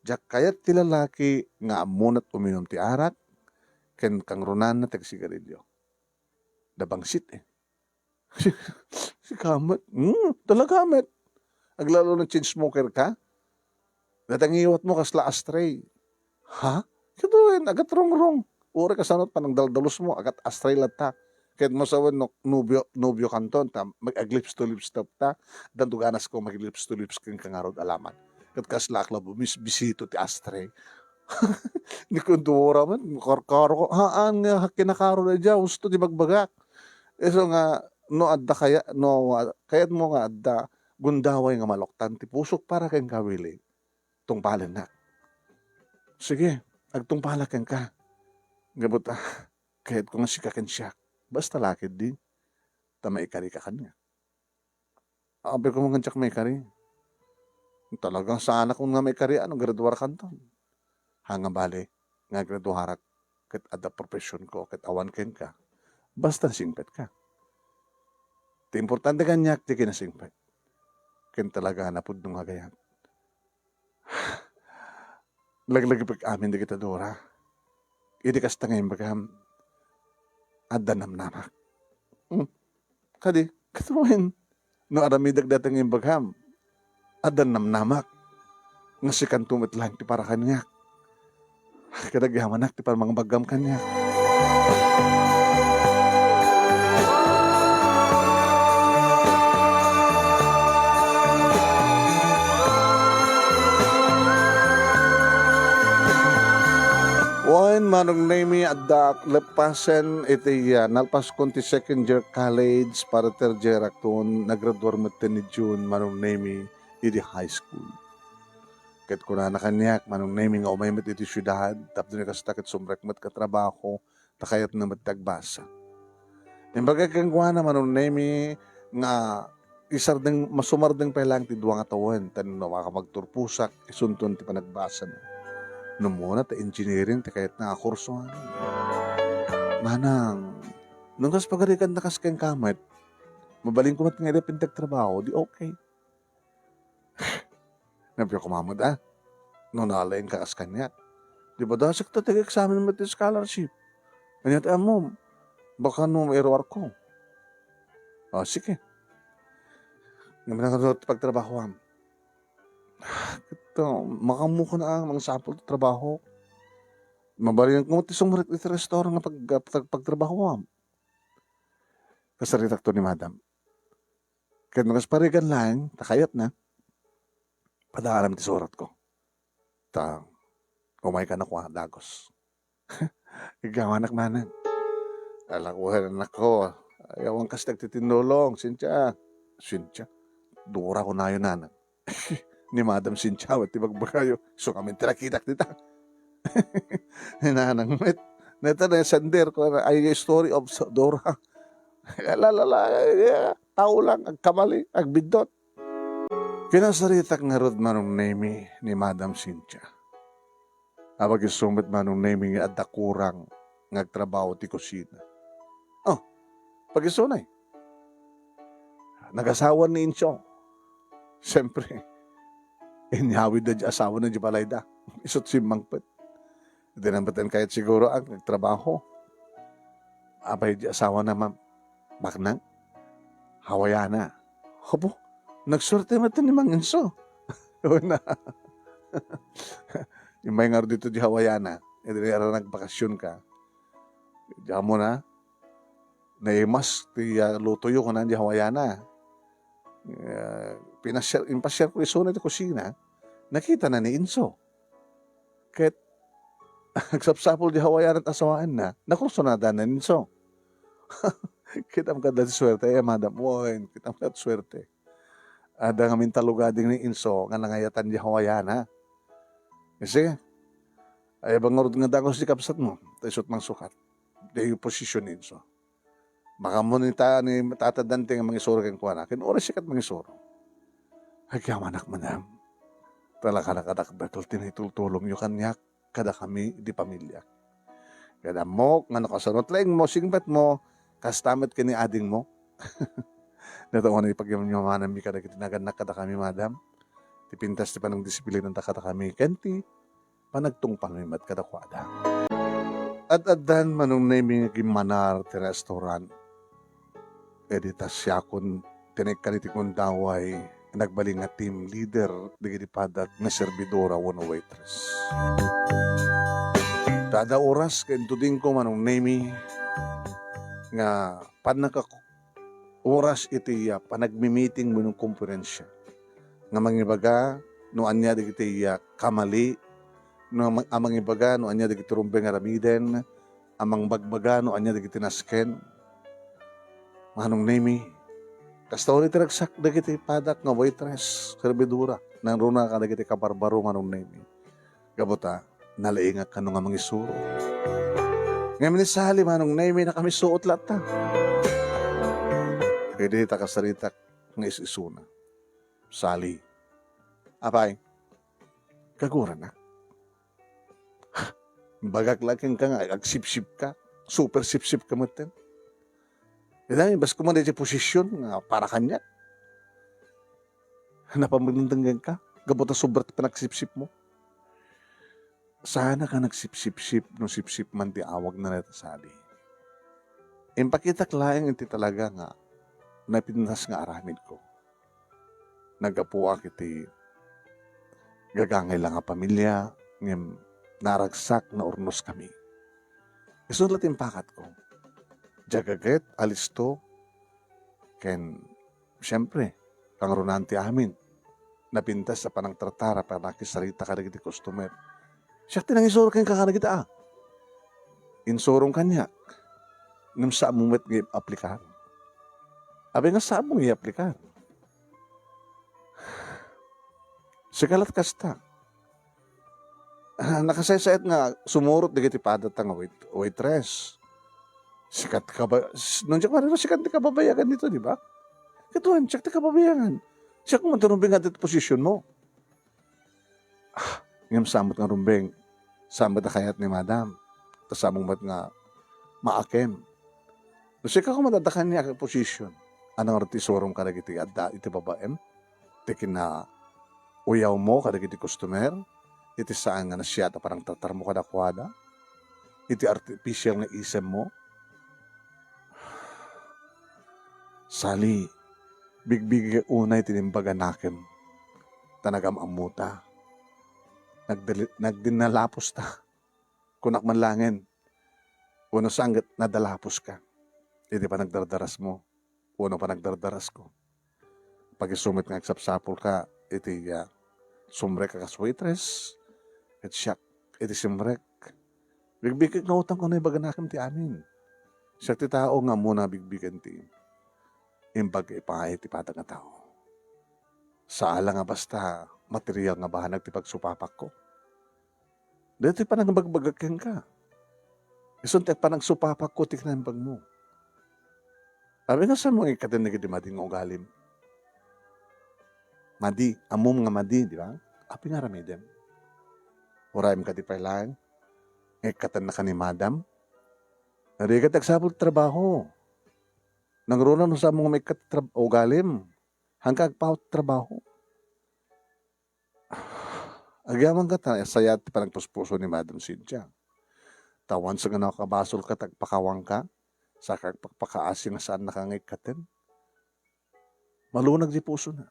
Diak kayat ti lalaki nga ammona't uminum ti arak, ken kangrunana ti agsigarilio. Nabangsit, eh. Sika met. Hmm, talaga met. Aglalo nga chain smoker ka? Dayta nga iwatmo kasla ashtray. Ha? Kitaen, agatrongrong. Uray kasano panagdaldalusmo, agat-ashtray latta. Ket masawen no, nobio, nobio kanton, ta mag-, ag-lips to lips ta, ta, danto ganas ko mag-lips to lips kenka ngarud alaman. Ket kasla ak la bumisbisito ti ashtray. Ni Kundura met, karkaro ko, haan nga kinakaro na dia, husto ti bagbagak. Isu nga, no adda kaya, no, ah, kayatmo nga adda gundaway nga maluktan ti pusok para kenka, Willie, tungpalennak. Sige, agtungpalak kenka. Gapu ta, kayatko nga sika ken siak. Basta la ketdi, ta maikarika kaniak. Apay koma nga diak maikari. Talaga, saanak nga maikari, no graduar kanton. Haan nga bale, nga graduarak, ket adda profession ko, ket awan kenka. Basta nasingpet ka. Ti importante kaniak, ti kinasingpet. Ken talaga, napudno nga agayat. Laglagipek amin dagita, Dora. Idi kasta nga imbagam, adda namnamak. Hmm. Kadi, kitaen, no aramidek dayta nga imbagam, adda namnamak. Nga sikanto met laeng ti para kaniak. Ket agyamanak ti pammangbagam kaniak. Wen, Manong Nemy, adda leppasen iti, ah, nalpaskon ti second year college, para third year akton, nagraduar met ni June, Manong Nemy, idi high school. Ket kunana kaniak, Manong Nemy, nga umay met iti siudad, tapno kasta ket sumrek met ka trabaho, ta kayatna met ti agbasa. Imbagak kenkuana, Manong Nemy, nga isardeng, masumardeng pay laeng ti dua nga tawen, ta no makapagturposak, isunton ti panagbasana. No muna, ta engineering ti kayatna a kursoan. Manang, no kas pagarikan na kas kenka met, mabalinko met nga ida pintagtrabaho, di okay. Napio koma met, ah. No nalaing ka kas kaniak. Di ba dasek ta, tag-examine met ti scholarship? Ania ti ammom? Baka no mairuarko. Ah, sige. Ngem nagano ti pagtrabahoam? Ket, ah, makaammoka a mangsapul ti trabaho. Mabalinko met ti sumrek iti restaurant nga pag-, pag-, pagtrabahoam. Kasaritakto ni Madam. Ket no kas parigan laeng, ta kayatna, padaalam ti suratko. Ta, umay ka nakuan, dagus. Iggawanak manen. Ala, kuan, nako. Ay, awan kas ti agtitinnulong, Cynthia. Cynthia? Dora kunayo, nanang. Ni Madam Cynthia, ti bagbagayo. Isu ngamin ti nakitak dita. Ni nanang met. Neta na sender ko, ay, story of Dora. Ala, ala, ala, tao lang, agkamali, agbiddut. Kinasaritak ngarud, Manong Nemy, ni Madam Cynthia. Apay, isu met, Manong Nemy, nga adda kurang nga agtrabaho ti kusina. Oh, pag-isu na, eh. Nagasawa ni Inso. Siyempre, inyawidda di asawana di balayda. Isu't simmangpet. Di na met kayat siguro ang nagtrabaho. Apay di asawana, ma'am? Baknang? Hawaiana. Apo, nagsuerte met ni Mang Inso. Una. Immay ngarud dito di Hawaiana. Idi ara nagbakasyon ka. Diak ammo na, naimas ti, ah, lutoyo, kunan di Hawaiana. Ah, pinasiar, impasiar ko isuna ti kusina, nakitana ni Inso. Ket agsapsapul di Hawaiana ti asawaanna, nakursunada ni Inso. Kitam kadi ti suerte, eh, madam. Wen, kitam kadi ti suerte. Adda ngamin tallo gading ni Inso nga nangayatan di Hawaiana. Sige. Ay, bang ngarud nga dagus di kabsatmo, ta isu't mangsukat. Di posisyon ni Inso. Makaammo ni ta-, ni Tata Dante nga mangisuro kenkuana. Ken uray sika ti mangisuro. Agyamanak, madam. Talaga, kadakdakkel ti naitultulongyo kaniak, kadakami di pamiliak. Ket ammok nga no kasano ti laingmo, singpetmo, kasta met ken ni adingmo. Dayta unay pagyamyamananmi kadagiti nagannak kadakami, madam. Ti pintas ti panangdisiplinada kadakami, ken ti panagtungpalmi met kadakuada. Ad-addan Manong Nemy nga gimmanar ti restaurant. Idi ta siakon ti naikkan iti gundaway, nagbalin nga team leader dagiti padak nga serbidora wenno waitress. Adda oras nga intudingko, Manong Nemy, nga pannaka-, oras iti, ah, panagmi-meeting wenno konferensya nga mangibaga no ania dagiti, ah, kamali, no mang-, a mangibaga no ania dagiti rumbeng nga aramiden, a mangbagbaga no ania dagiti nasken. Manong Nemy, kasta unay ti ragsak dagiti padak nga waitress, serbidora, nangruna kadagiti kabarbaro, Manong Nemy. Gapu ta, nalaingak kano nga mangisuro. Ngem ni Sally, Manong Nemy, nakamisuot latta. Idi ta kasaritak nga is-isuna. Sally. Apay, kaguranak. Bagak la kenka nga agsipsip ka. Super sipsip ka metten. Ida, bas ko man iti posisyon nga para kaniak. Napamagdengdeng kenka. Gapu ta sobra ti panagsipsipmo. Saan a ka nagsipsipsip no sipsip man ti awagna dayta Sally. Impakitak laeng iti talaga nga napintas nga aramidko. Naggapuak iti gagangay la nga pamilia, ngem naragsak, naurnoskami. Isu la ti impakatko. Diak ket alisto ken, siempre, kangrunaan ti amin. Napintas a panangtartar a panakisarita kadagiti customer. Siak ti nangisuro kenka kadagita, a. Insurong kaniak. Ngem saan mo met nga aplikar. Abi nga saan mo nga aplikar. Sika lat kasta. Ah, nakasaysayat nga sumurot dagiti padata nga wait-, waitress. Sikat ka ba, s-, nung siya marino, sikat ti kababayagan dito, di ba? Katuan, siya ti kababayagan. Siya kung manturong bingat iti posisyon mo. Ah, ngem samot nga rumbeng, samot a kayat ni madam, ta samot met nga maakem. No sika kung madadakan niya posisyon, ano nga ti isurom kadagiti adda iti babaem? Ti kinauyawmo kadagiti customer? Iti saan nga nasia a panangtartarmo kadakuada? Iti artificial nga isemmo? Sally, bigbigek unay ti imbaganakem, ta nagam-ammuta. Nagdali-, nagdinnalapusta. Kunak man laengen, wenno saan ket nadalapuska iti panagdardarasmo wenno panagdardarasko. Pagisumit nga agsapsapulka iti, ah, sumrek a kas waitress, ket siak iti simrek. Bigbigek nga utang kuno ibaganakem ti amin. Siak ti tao nga ammona bigbigen ti imbag ipay ti padang a tao. Saan la nga basta material nga banag ti pagsupapakko. Daytoy panangbagbagak kenka. Isun ti panagsupapakko ti kinaimbagmo. Abi nga saan mo nga ikkaten dagiti madi nga ugalim? Madi, ammom nga madi, di ba? Apay nga aramidem? Urayem kadi pay laeng nga ikkatennaka ni madam? Narigat agsapul ti trabaho. Nangruna no saan mo nga maikkat ti trab-, ugalim. Hanka agpawat ti trabaho. Agyaman ket, ah, sayaat ti panagpuspuso ni Madam Cynthia. Ta once nga nakabasolka, agpakawangka, saka agpakpakaasi nga saannaka nga ikkaten, malunag ti pusona.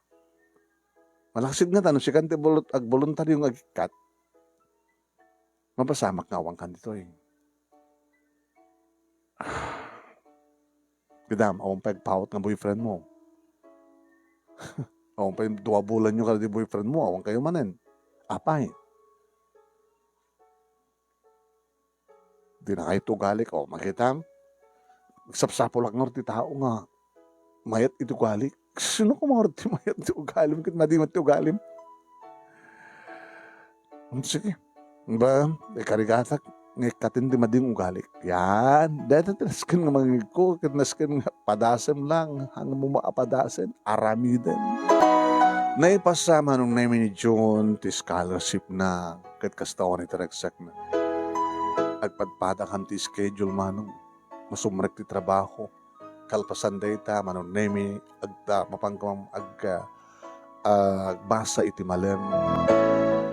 Malaksid nga ta, no sikan ti bolot-, agboluntario nga agikkat, mapasamak nga awankan ditoy. Kidam, awan pay agpawat nga boyfriend mo. Awan pay dua bulan yo kada di boyfriend mo, awan kayo manen. Apay? Di na kayo tugalik. O, makitam? Sapsapulak nga ti tao nga mayat iti ugalik. Sino ko nga ti mayat ti ugalim? Ket madi met ti ugalim. Hmm, sige. Ba, ikarigatak, nga ikkaten ti mading ugalik. Yan. Dahil ti nasken nga mangigko, ket nasken nga padasem lang, hangmo maapadasen, aramiden. Naipasa, Manong Nemi, ni June ti scholarship na ket kasta unay ti ragsakna. Agpadpadakam ti schedule, Manong. Masumrek ti trabaho. Kalpasan dayta, Manong Nemi, agta-, mapanko ag-, ah, agbasa iti malem.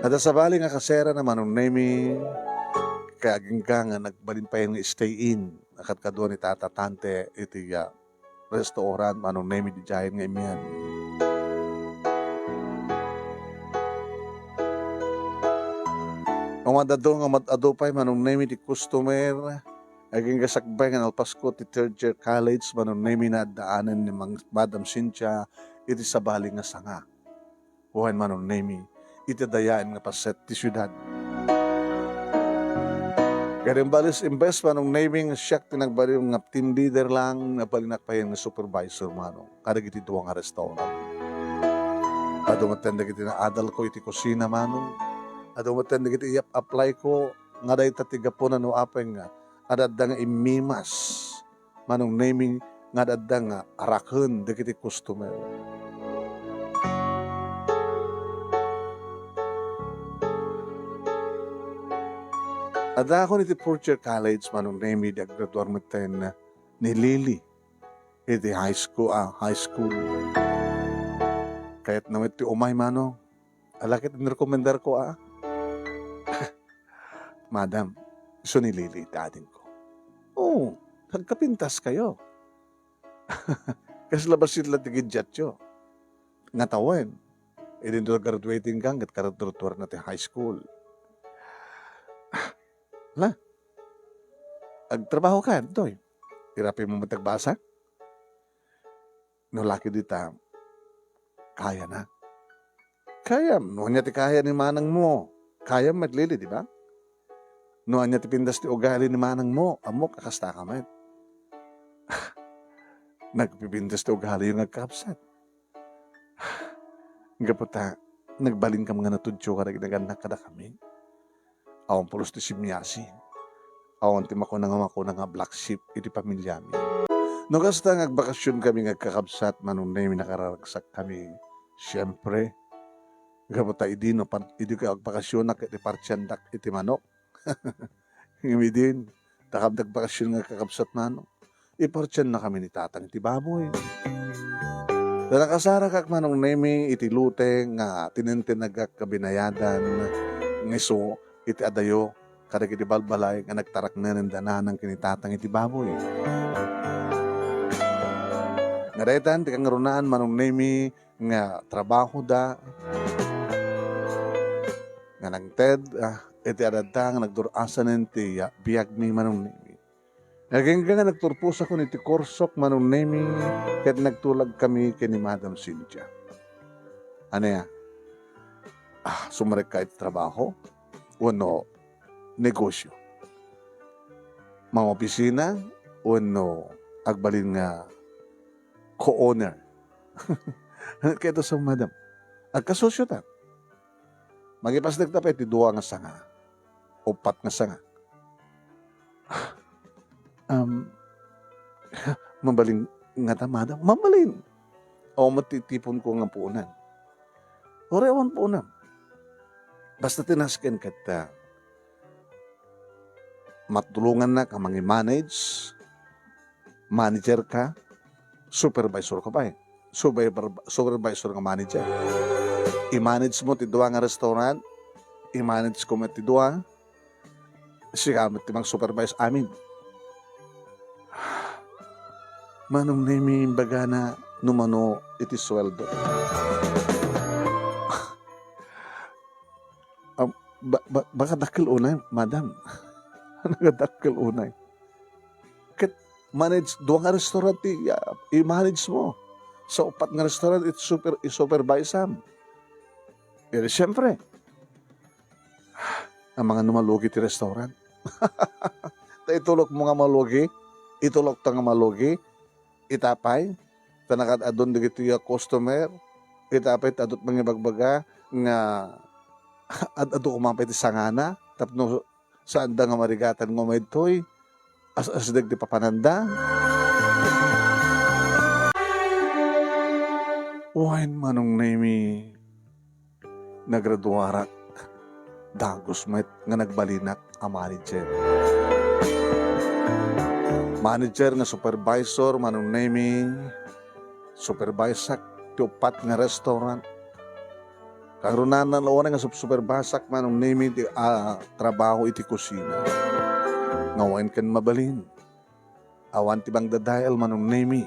Adda sabali nga kaserana, Manong Nemi, kay agingga nga nagbalin pay nga stay in, a kadkadua ni Tata Tante iti, ah, restaurant, Manong Nemi, didiayen nga imian. Umat-adu nga umat-adu pay, Manong Nemi, ti customer. Agingga sakbay nga nalpasko ti third year college, Manong Nemi, naaddaanen ni Mang-, Madam Cynthia iti sabali nga sanga. Wen, Manong Nemi, iti dayaen nga paset ti siudad. Kadi imbes, Manong Nemi, nga siak ti nagbalin nga team leader lang, nabalinak pay nga supervisor, Manong, kadagiti dua nga restaurant. Adu metten dagiti naadalko iti kusina, Manong. Adu metten dagiti iyap-applyko, nga dayta ti gapuna no apay nga adda nga immimas, Manong Nemi, nga adda nga araken dagiti customer. Addakon iti fourth year college, Manong Nemi, di aggraduar metten ni Lily iti high school, ah, high school. Kayatna met ti umay, Manong. Ala ket inrekomendarko, a. Madam, isu ni Lily ti adingko. Oo, agkapintaskayo. Kasla bassit la ti kiddiatyo. Ngatawen, idinto graduating kan ket karuruarna ti high school. La, agtrabaho ka, Doy. Irapi mo met agbasa? No laki dita, kayana. Kayam, no ania ti kaya ni manangmo, kayam met, Lily, di ba? No ania ti pintas ti ugali ni manangmo, ammok a kasta ka met. Nagpipintas ti ugaliyo nga agkakabsat. Gapu ta, nagbalinkam nga natudyo kadagiti nagannak kadakami. Awan pulos ti simyasi. Awan ti makuna nga, makuna nga black sheep iti pamiliami. No kasta nga agbakasionkami nga agkakabsat, Manong Nemi, nakararagsakkami. Siempre, gapu ta idi no par-, idi ko agbakasionak ket ipartiandak iti manok. Ngem idin, ta kam ti agbakasion nga agkakabsat, Manong, ipartiannakami ni Tatang iti baboy. Ta nakasarakak, Manong Nemi, iti lute nga tinentenagak nga binayadan nga isu iti adayo kadagiti balbalay nga nagtaraknenen da nanang ken ni Tatang iti baboy. Nga daytan ti kangrunaan, Manong Nemi, nga trabahoda nga nangted, ah, iti adda nga nagdur-asanen ti, ah, biagmi, Manong Nemi. Agingga nga nagturposakon iti kursok, Manong Nemi, ket nagtulagkami ken ni Madam Cynthia. Ania? Ah, sumrekka iti trabaho wenno negosio? Mangopisina wenno agbalin nga co-owner? Ket isu, Madam, agkasosiotan. Mangipasdekta pay ti dua nga sanga, uppat nga sanga. Um, mabalin ngata, Madam? Mabalin. Awan met ti tiponko nga puonan. Uray awan puonam. Basta ti nasken ket, ah, matulongannak a mangi-manage, manager ka, supervisor ka pay. Supervi-, supervisor nga manager. I-manage mo ti dua nga restaurant, i-manage ko met ti dua, sika met ti mang-supervise amin. Manong Nemi, imbagana no mano iti sueldo. Ah, ba-, ba-, baka dakkel unay, Madam. Baka dakkel unay. Ket manage, dua nga restaurant ti, ah, i-manage mo. Sa uppat nga restaurant, it super-, i-supervise am. Eh, siyempre, amangan no malugi ti restaurant. Ta itulokmo nga malugi, itulokta nga malugi, ita pay, ta nakaad-adun dagiti customer, ita pay, ta adut mangibagbaga nga ad-adu koma pay ti sangana, tapno saanda nga marigatan nga umaytoy, as-asdeg ti papananda. Wen, Manong Nemi, nagraduarak. Dagus met nga nagbalinak a manager. Manager nga supervisor, Manong Nemi, supervisak ti uppat nga restaurant. Kangrunana la unay nga sup-, supervisak, Manong Nemi, ti, ah, trabaho iti kusina. Nga wen ken mabalin. Awan ti mangdadael, Manong Nemi.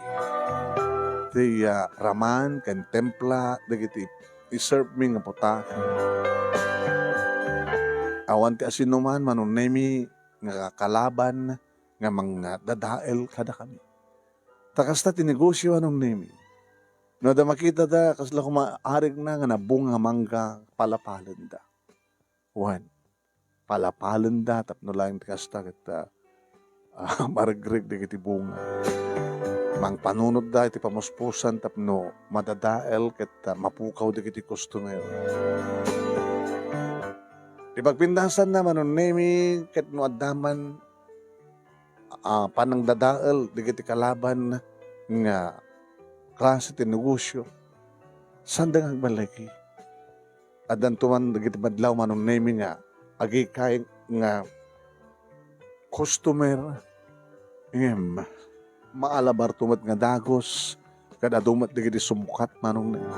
Ti, ah, raman ken templa dagiti iserve mi nga putahe. Awan ti asinoman, Manong Nemi, nga kalaban nga mangdadael kadakami. Ta kasta ti negosio, Manong Nemi. No adda makitada, kasla koma arigna nga nabunga nga mangga, palapalenda. Wen, palapalenda tapno laeng ti kasta ket, ah, ah, maregreg dagiti bunga. Mangpanunotda iti pamuspusan tapno madadael ket, ah, mapukaw dagiti customer. Ti pagpintasanna, Manong Nemi, ket no adda man ah, panangdadael dagiti kalaban nga klase ti negosio, saanda nga agballigi. Addanto man dagiti madlaw, Manong Nemi, nga agikay nga customer, ngem maalabarto met nga dagus, ket adu met dagiti sumukat, Manong Nemi.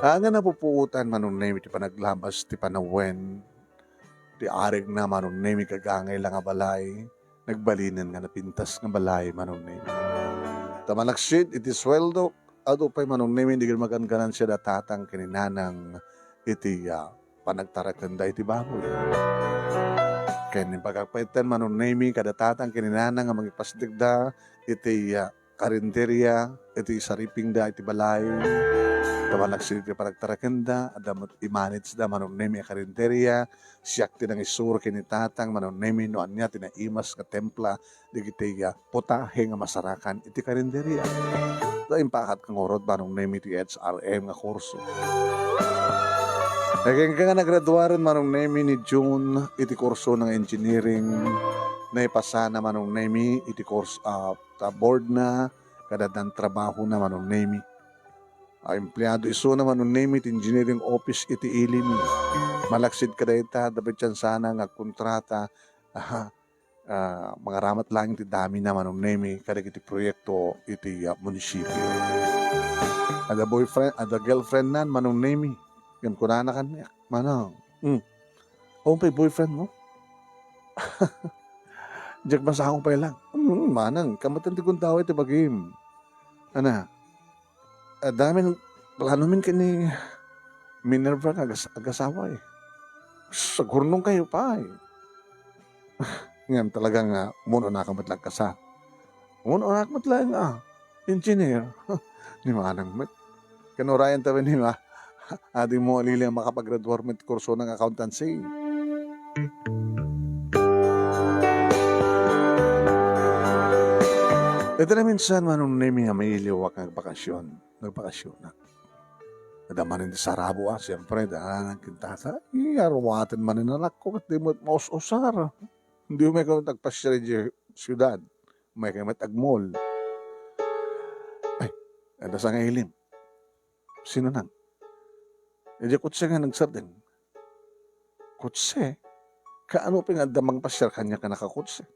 Ania nga napupuotan, Manong Nemi, ti panaglabas ti panawen ti arigna, Manong Nemi, kagangay la nga balay, nagbalinen nga napintas nga balay, Manong Nemi. Ta malaksid iti sueldo, adu pay, Manong Nemi, dagiti magan-ganansia da tatang ken ni nanang iti, ah, panagtarakenda iti baboy. Ken impagakpaiten, Manong Nemi, kada tatang ken ni nanang nga mangipasdekda iti, ah, karinderia iti saripingda iti balay. Ta malaksid iti panagtarakenda, adda met i-manageda, Manong Nemi, a karinderia. Siak ti nangisuro ken ni tatang, Manong Nemi, no ania ti naimas nga templa dagiti, ah, putahe nga masarakan iti karinderia. Ta impaatka ngarud, Manong Nemi, ti H R M nga kurso. Kenka nga nagraduaren, Manong Nemi, ni June iti kursona nga engineering. Naipasana, Manong Nemi, iti course, ah, ta boardna, kada addan trabahona, Manong Nemi. A empleado isuna, Manong Nemi, ti engineering office iti ili mi. Malaksid kadayta, adda pay tiansana nga agkontrata, aha, ah, mangaramid laeng ti damina, Manong Nemi, kadagiti proyekto iti, ah, munisipio. Adda boyfriend, adda girlfriendnan, Manong Nemi. Ngem kunana kaniak, "Manong, hmm, awan pay boyfriendmo?" Diak masangop pay lang. "Hmm, manang, kametten ti gundaway ti bagim." Ana, "Adda min planomin ken ni Minerva nga agas-, agasawa, eh. Agurnongkayo pay." Ngem talaga nga, "Umuna ka met laeng kasar." "Umuna ka met laeng, ah, engineer." Ni manang met. Ken urayenta wen ni ma, adda mo alili a makapagraduar met kursona nga accountancy. Iti naminsan, Manong Nemi, a mailiwak nga agbakasyon. Nagbakasyonak. Adda manen ti sarabo, ah, siempre, da, nagkintata. Iyaruaten manen anakko, ket di met maus-usar. Di umay kami agpasiar idiay siudad. Umay kami met agmall. Ay, adda sa nga ilim. Sino nang? Idiay kotse nga nagsardeng. Kotse? Kaano pay nga adda mangpasiar kaniak nga nakakotse?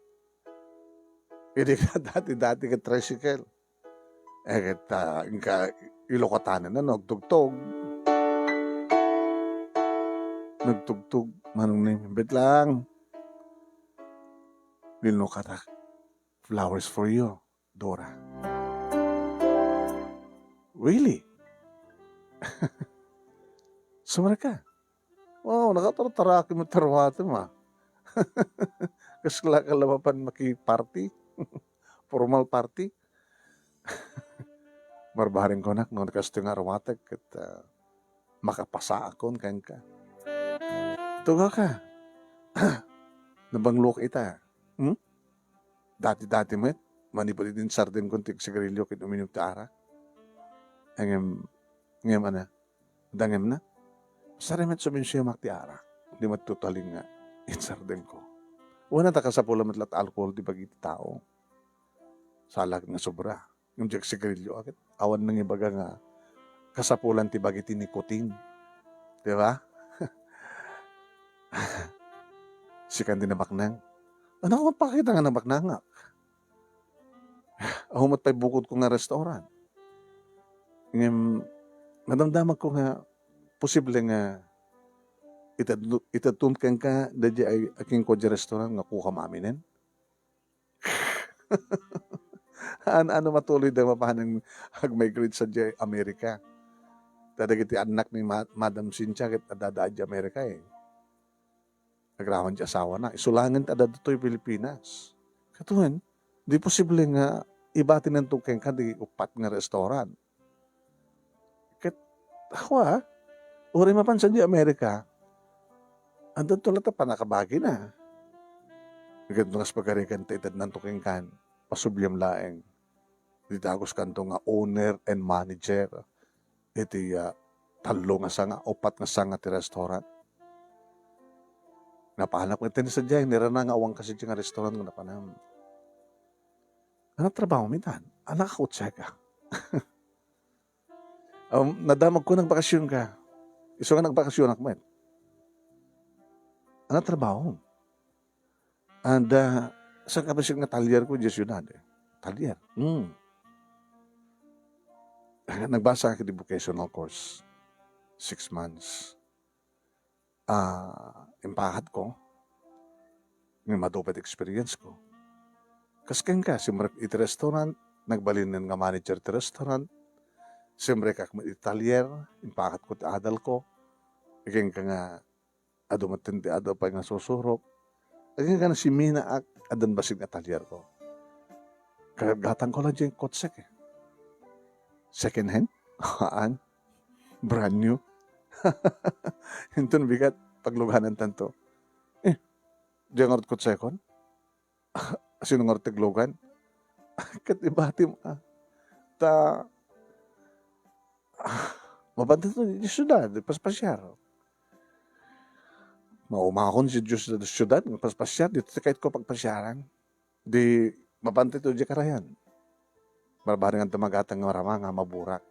Idi ka dati-dati ket tricycle. Eh, ket, ah, inka ilukatanen, ano, agtugtog. Nagtugtog, Manong Nemi, bet lang. Linukata. "Flowers for you, Dora." "Really? Sumar ka? Wow, nakatartaraki met ti aruatem, ah." Kasla ka la mapan maki-party? Formal party? Barbareng kunak, no, kastoy nga aruatek, ket, ah, makapasaakon kenka. Tugaw ka. Nabanglok ita. Hmm? Dati-dati met, manipud idi insardengko ti agsigarilio ken uminum ti arak. Ngem, ngem, ana, dangem na. Sari met suminsiumak ti arak. Di met totally nga insardengko. Wen, ta kasapul met la ti alcohol ti bagi ti tao. Sala ket nga sobra. Ngem diak sigarilio, ket awan nangibaga nga kasapulan ti bagi ti nicotine. Di ba? Sikan ti nabaknang. Ania met pakita nga nabaknangak? Ania met pay bukodko nga restaurant? Ngem, nadamdamagko nga posible nga itad-, itadton kenka daydiay a kenkuadi a restaurant nga kukam aminen. An-, ano, matuloy da mapanen agmigrate sadiay Amerika. Ta dagiti annak ni Ma-, Madam Cynthia ket adda idiay Amerika, eh. Agraman ti asawana. Isu laengen ti adda ditoy Pilipinas. Katawan, di posible nga ibatinanto kenka ti uppat nga restaurant. Ket, awa, uray mapan sadiay Amerika, addanto latta pannakabagina. Ket no kas pagarigan ta itednanto kenkan, pasubliam laeng. Di daguskanto nga owner and manager iti, ah, tallo nga sanga, uppat nga sanga ti restaurant. Napanak met ti sadiay, nirana nga awan kasi nga restaurant nga napanam. Ania trabahomi dan? Ania kakutseka? Um, nadamagko, nagbakasionka. Isu nga nagbakasionak met. Ania trabahom? And, ah, saan ka ba siya nga talyer ko, diay siudad, eh? Talyer. Hmm. Nagbasa ako di vocational course. Six months. Ah, impakatko. Nga madu pay ti experience ko. Kas kenka, simrek iti restaurant, nagbalinen nga manager ti restaurant, simrekak met iti talyer, impakatko ti adalko, kenka nga adu met ti adu pay nga susurok, kenka nga siminaak, addan bassit nga talyerko. Kagatgatangko la diay kotsek, eh. Second hand? Haan. Brand new. Inton bigat, pagluganantanto. Eh, diay ngarud kotsekon? Sino ngarud ti aglugan? Ket ibatim, ah. Ta, ah, mapantayo idiay siudad, paspasiar. Maumakon idiay siudad, siudad, paspasiar, ditoy ti kayatko pagpasiaran. Di, mapantayo idiay karayan. Barbaringan ti magatang nga marama nga maburak.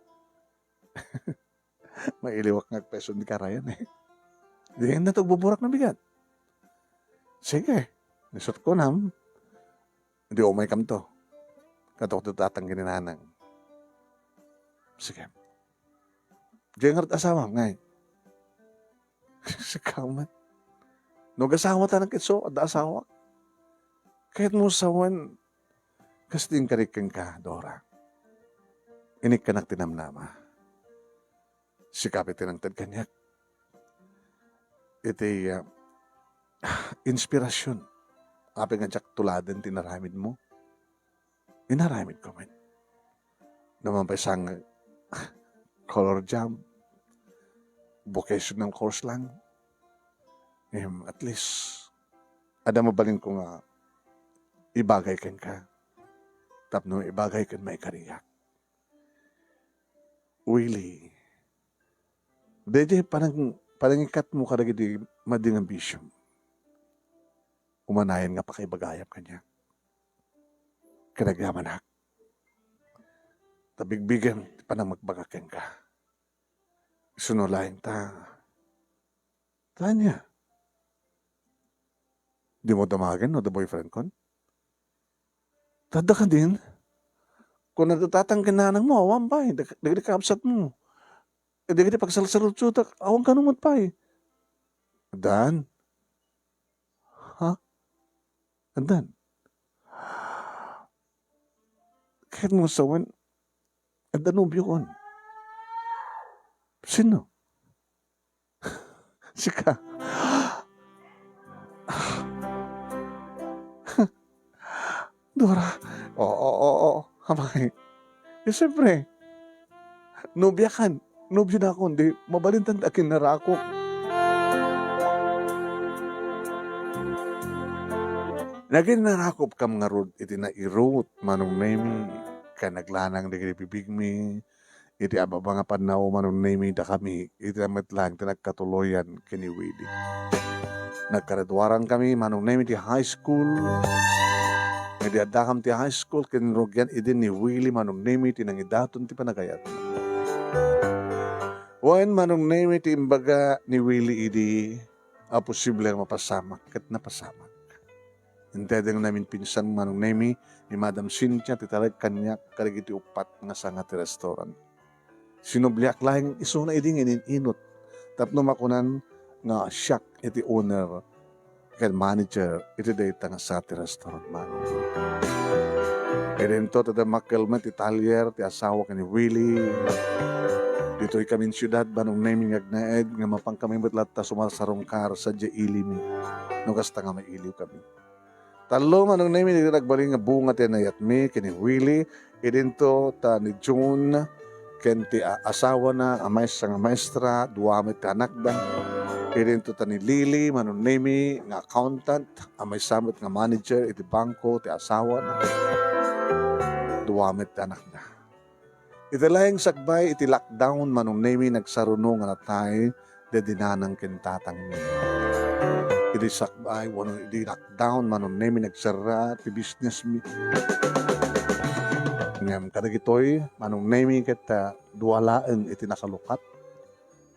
Mailiwak nga agpeso ti karayan, eh. Dinak agbuburak no bigat. Sige, isut' kunam. Di umaykamto. Kaduak ti tatang ken ni nanang. Sige. Diay ngarud asawam, ngay? Sika met. No agasawatanak isu, adda asawak. Kayatmo sawen, kas ti inkarik kenka, Dora. Inikkanak ti namnama. Sika pay ti nangted kaniak iti, ah, inspirasyon. Apay nga diak tuladen ti inaramidmo? Inaramidko met. No man pay sang color job, vocational course lang, em, at least, adda mabalinko nga ibagay kenka. Tapno ibagay ken maikariak. Willie, daydiay panang-, panangikatmo kadagiti madi nga bisiom, umanayon nga pakaibagayam kaniak. Ket agyamanak. Ta bigbigem ti panangbagbagak kenka. Isuno laeng ta. Tania, dimo damagen no adda boyfriendkon? Ta adda kadin? Kuna ti tatang ken nanangmo, awan pay. Dag-, dagiti kabsatmo. Dagiti pagsalsaludsodak, awan kano met pay. Addan? Ha? Addan? Kayatmo sawen, adda nobiokon. Sino? Sika. Dora. Oo, oo, oo. Amay. Eh, siyempre. Nobiakan. Nobionakon. Di, mabalintan ti akinnarakop. Naginnarakopkam ngarud iti nairut, Manong Nemi, ken naglanang dagiti bibigmi, iti ababa nga pannaw, Manong Nemi, dakami, iti met laeng ti nagkatuloyan ken ni Willie. Nagkaduarankami, Manong Nemi, ti high school. Idi addakam ti high school, ken rugian idi ni Willie, Manong Nemi, ti nangidaton ti panagayat. Wen, Manong Nemi, ti imbaga ni Willie idi a posible nga mapasamak, ket napasamak. Intedeng namin pinsan, Manong Nemi, ni Madam Cynthia ti talek kaniak kadagiti uppat nga sanga ti restaurant. Sinubliak laeng isuna idi nga inin-inut tapno makunan nga siak iti owner ken manager iti dayta nga sanga ti restaurant, Manong. Idinto ti dammakkel met ti talyer ti asawa ken ni Willie. Ditoy kami siudad, Manong Nemi, nga agnaed nga mapan kami met latta sumarsarungkar sadiay ilimi, no kasta nga mailiw kami. Tallo, Manong Nemi, dagiti nagbalin nga bunga ti nayatmi ken ni Willie. Idinto ta ni June ken ti a-, asawana a maysa nga maestra, dua met ti anakda. Idinto ta ni Lily, Manong Nemi, nga accountant, a maysa met nga manager iti bangko ti asawana. Dua met ti anakda. Iti laeng sakbay iti lockdown, Manong Nemi, nagsaruno nga natay daydi nanang ken tatangmi. Idi sakbay wenno idi lockdown, Manong Nemi, nagserra ti businessmi. Ngem kadagitoy, Manong Nemi, ket, ah, dua laeng iti nakalukat.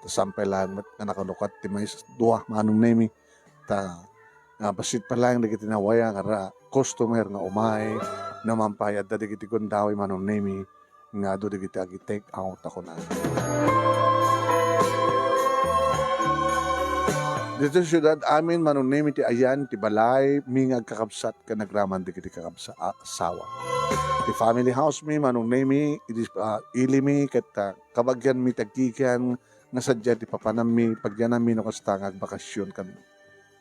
Ta saan pay laeng met nga nakalukat ti maysa, dua, Manong Nemi. Ta, ah, bassit pay laeng dagiti nawaya nga ra-, customer nga umay, no man pay adda dagiti gundaway, Manong Nemi, nga adu dagiti agi-take out a kunana. Ditoy siudad amin, Manong Nemi, ti ayan ti balaymi nga agkakabsat ken agraman dagiti kakabsa-, a-, asawa. Ti family house mi, Manong Nemi, idi, ah, ilimi ket, ah, kabagianmi ti agkikian nga sadiay ti papanammi, pagyanammi no kasta nga agbakasyon kami.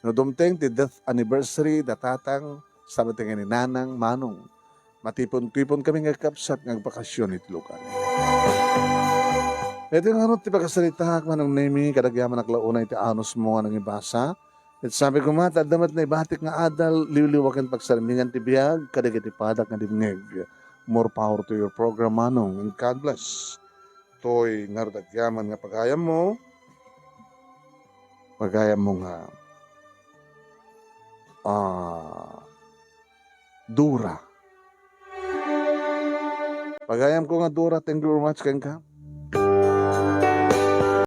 No dumteng ti death anniversary da tatang, sabali ti nga ni nanang, Manong, matipon-tipon kami nga agkabsat nga agbakasyon iti lugar. Iti ngarud ti pakasaritaak, Manong Nemi, kadagyaman a la unay ti anusmo nga nangibasa. Ket sabi koma, ta adda met naibatik nga adal, liwliwa ken pagsarmingan ti biag kadagiti padak nga dimngeg. More power to your program, Manong, and God bless. Toy ngarud agyaman nga pagayammo, pagayammo nga, ah, Dora. Pagayamko nga Dora, thank you very much kenka.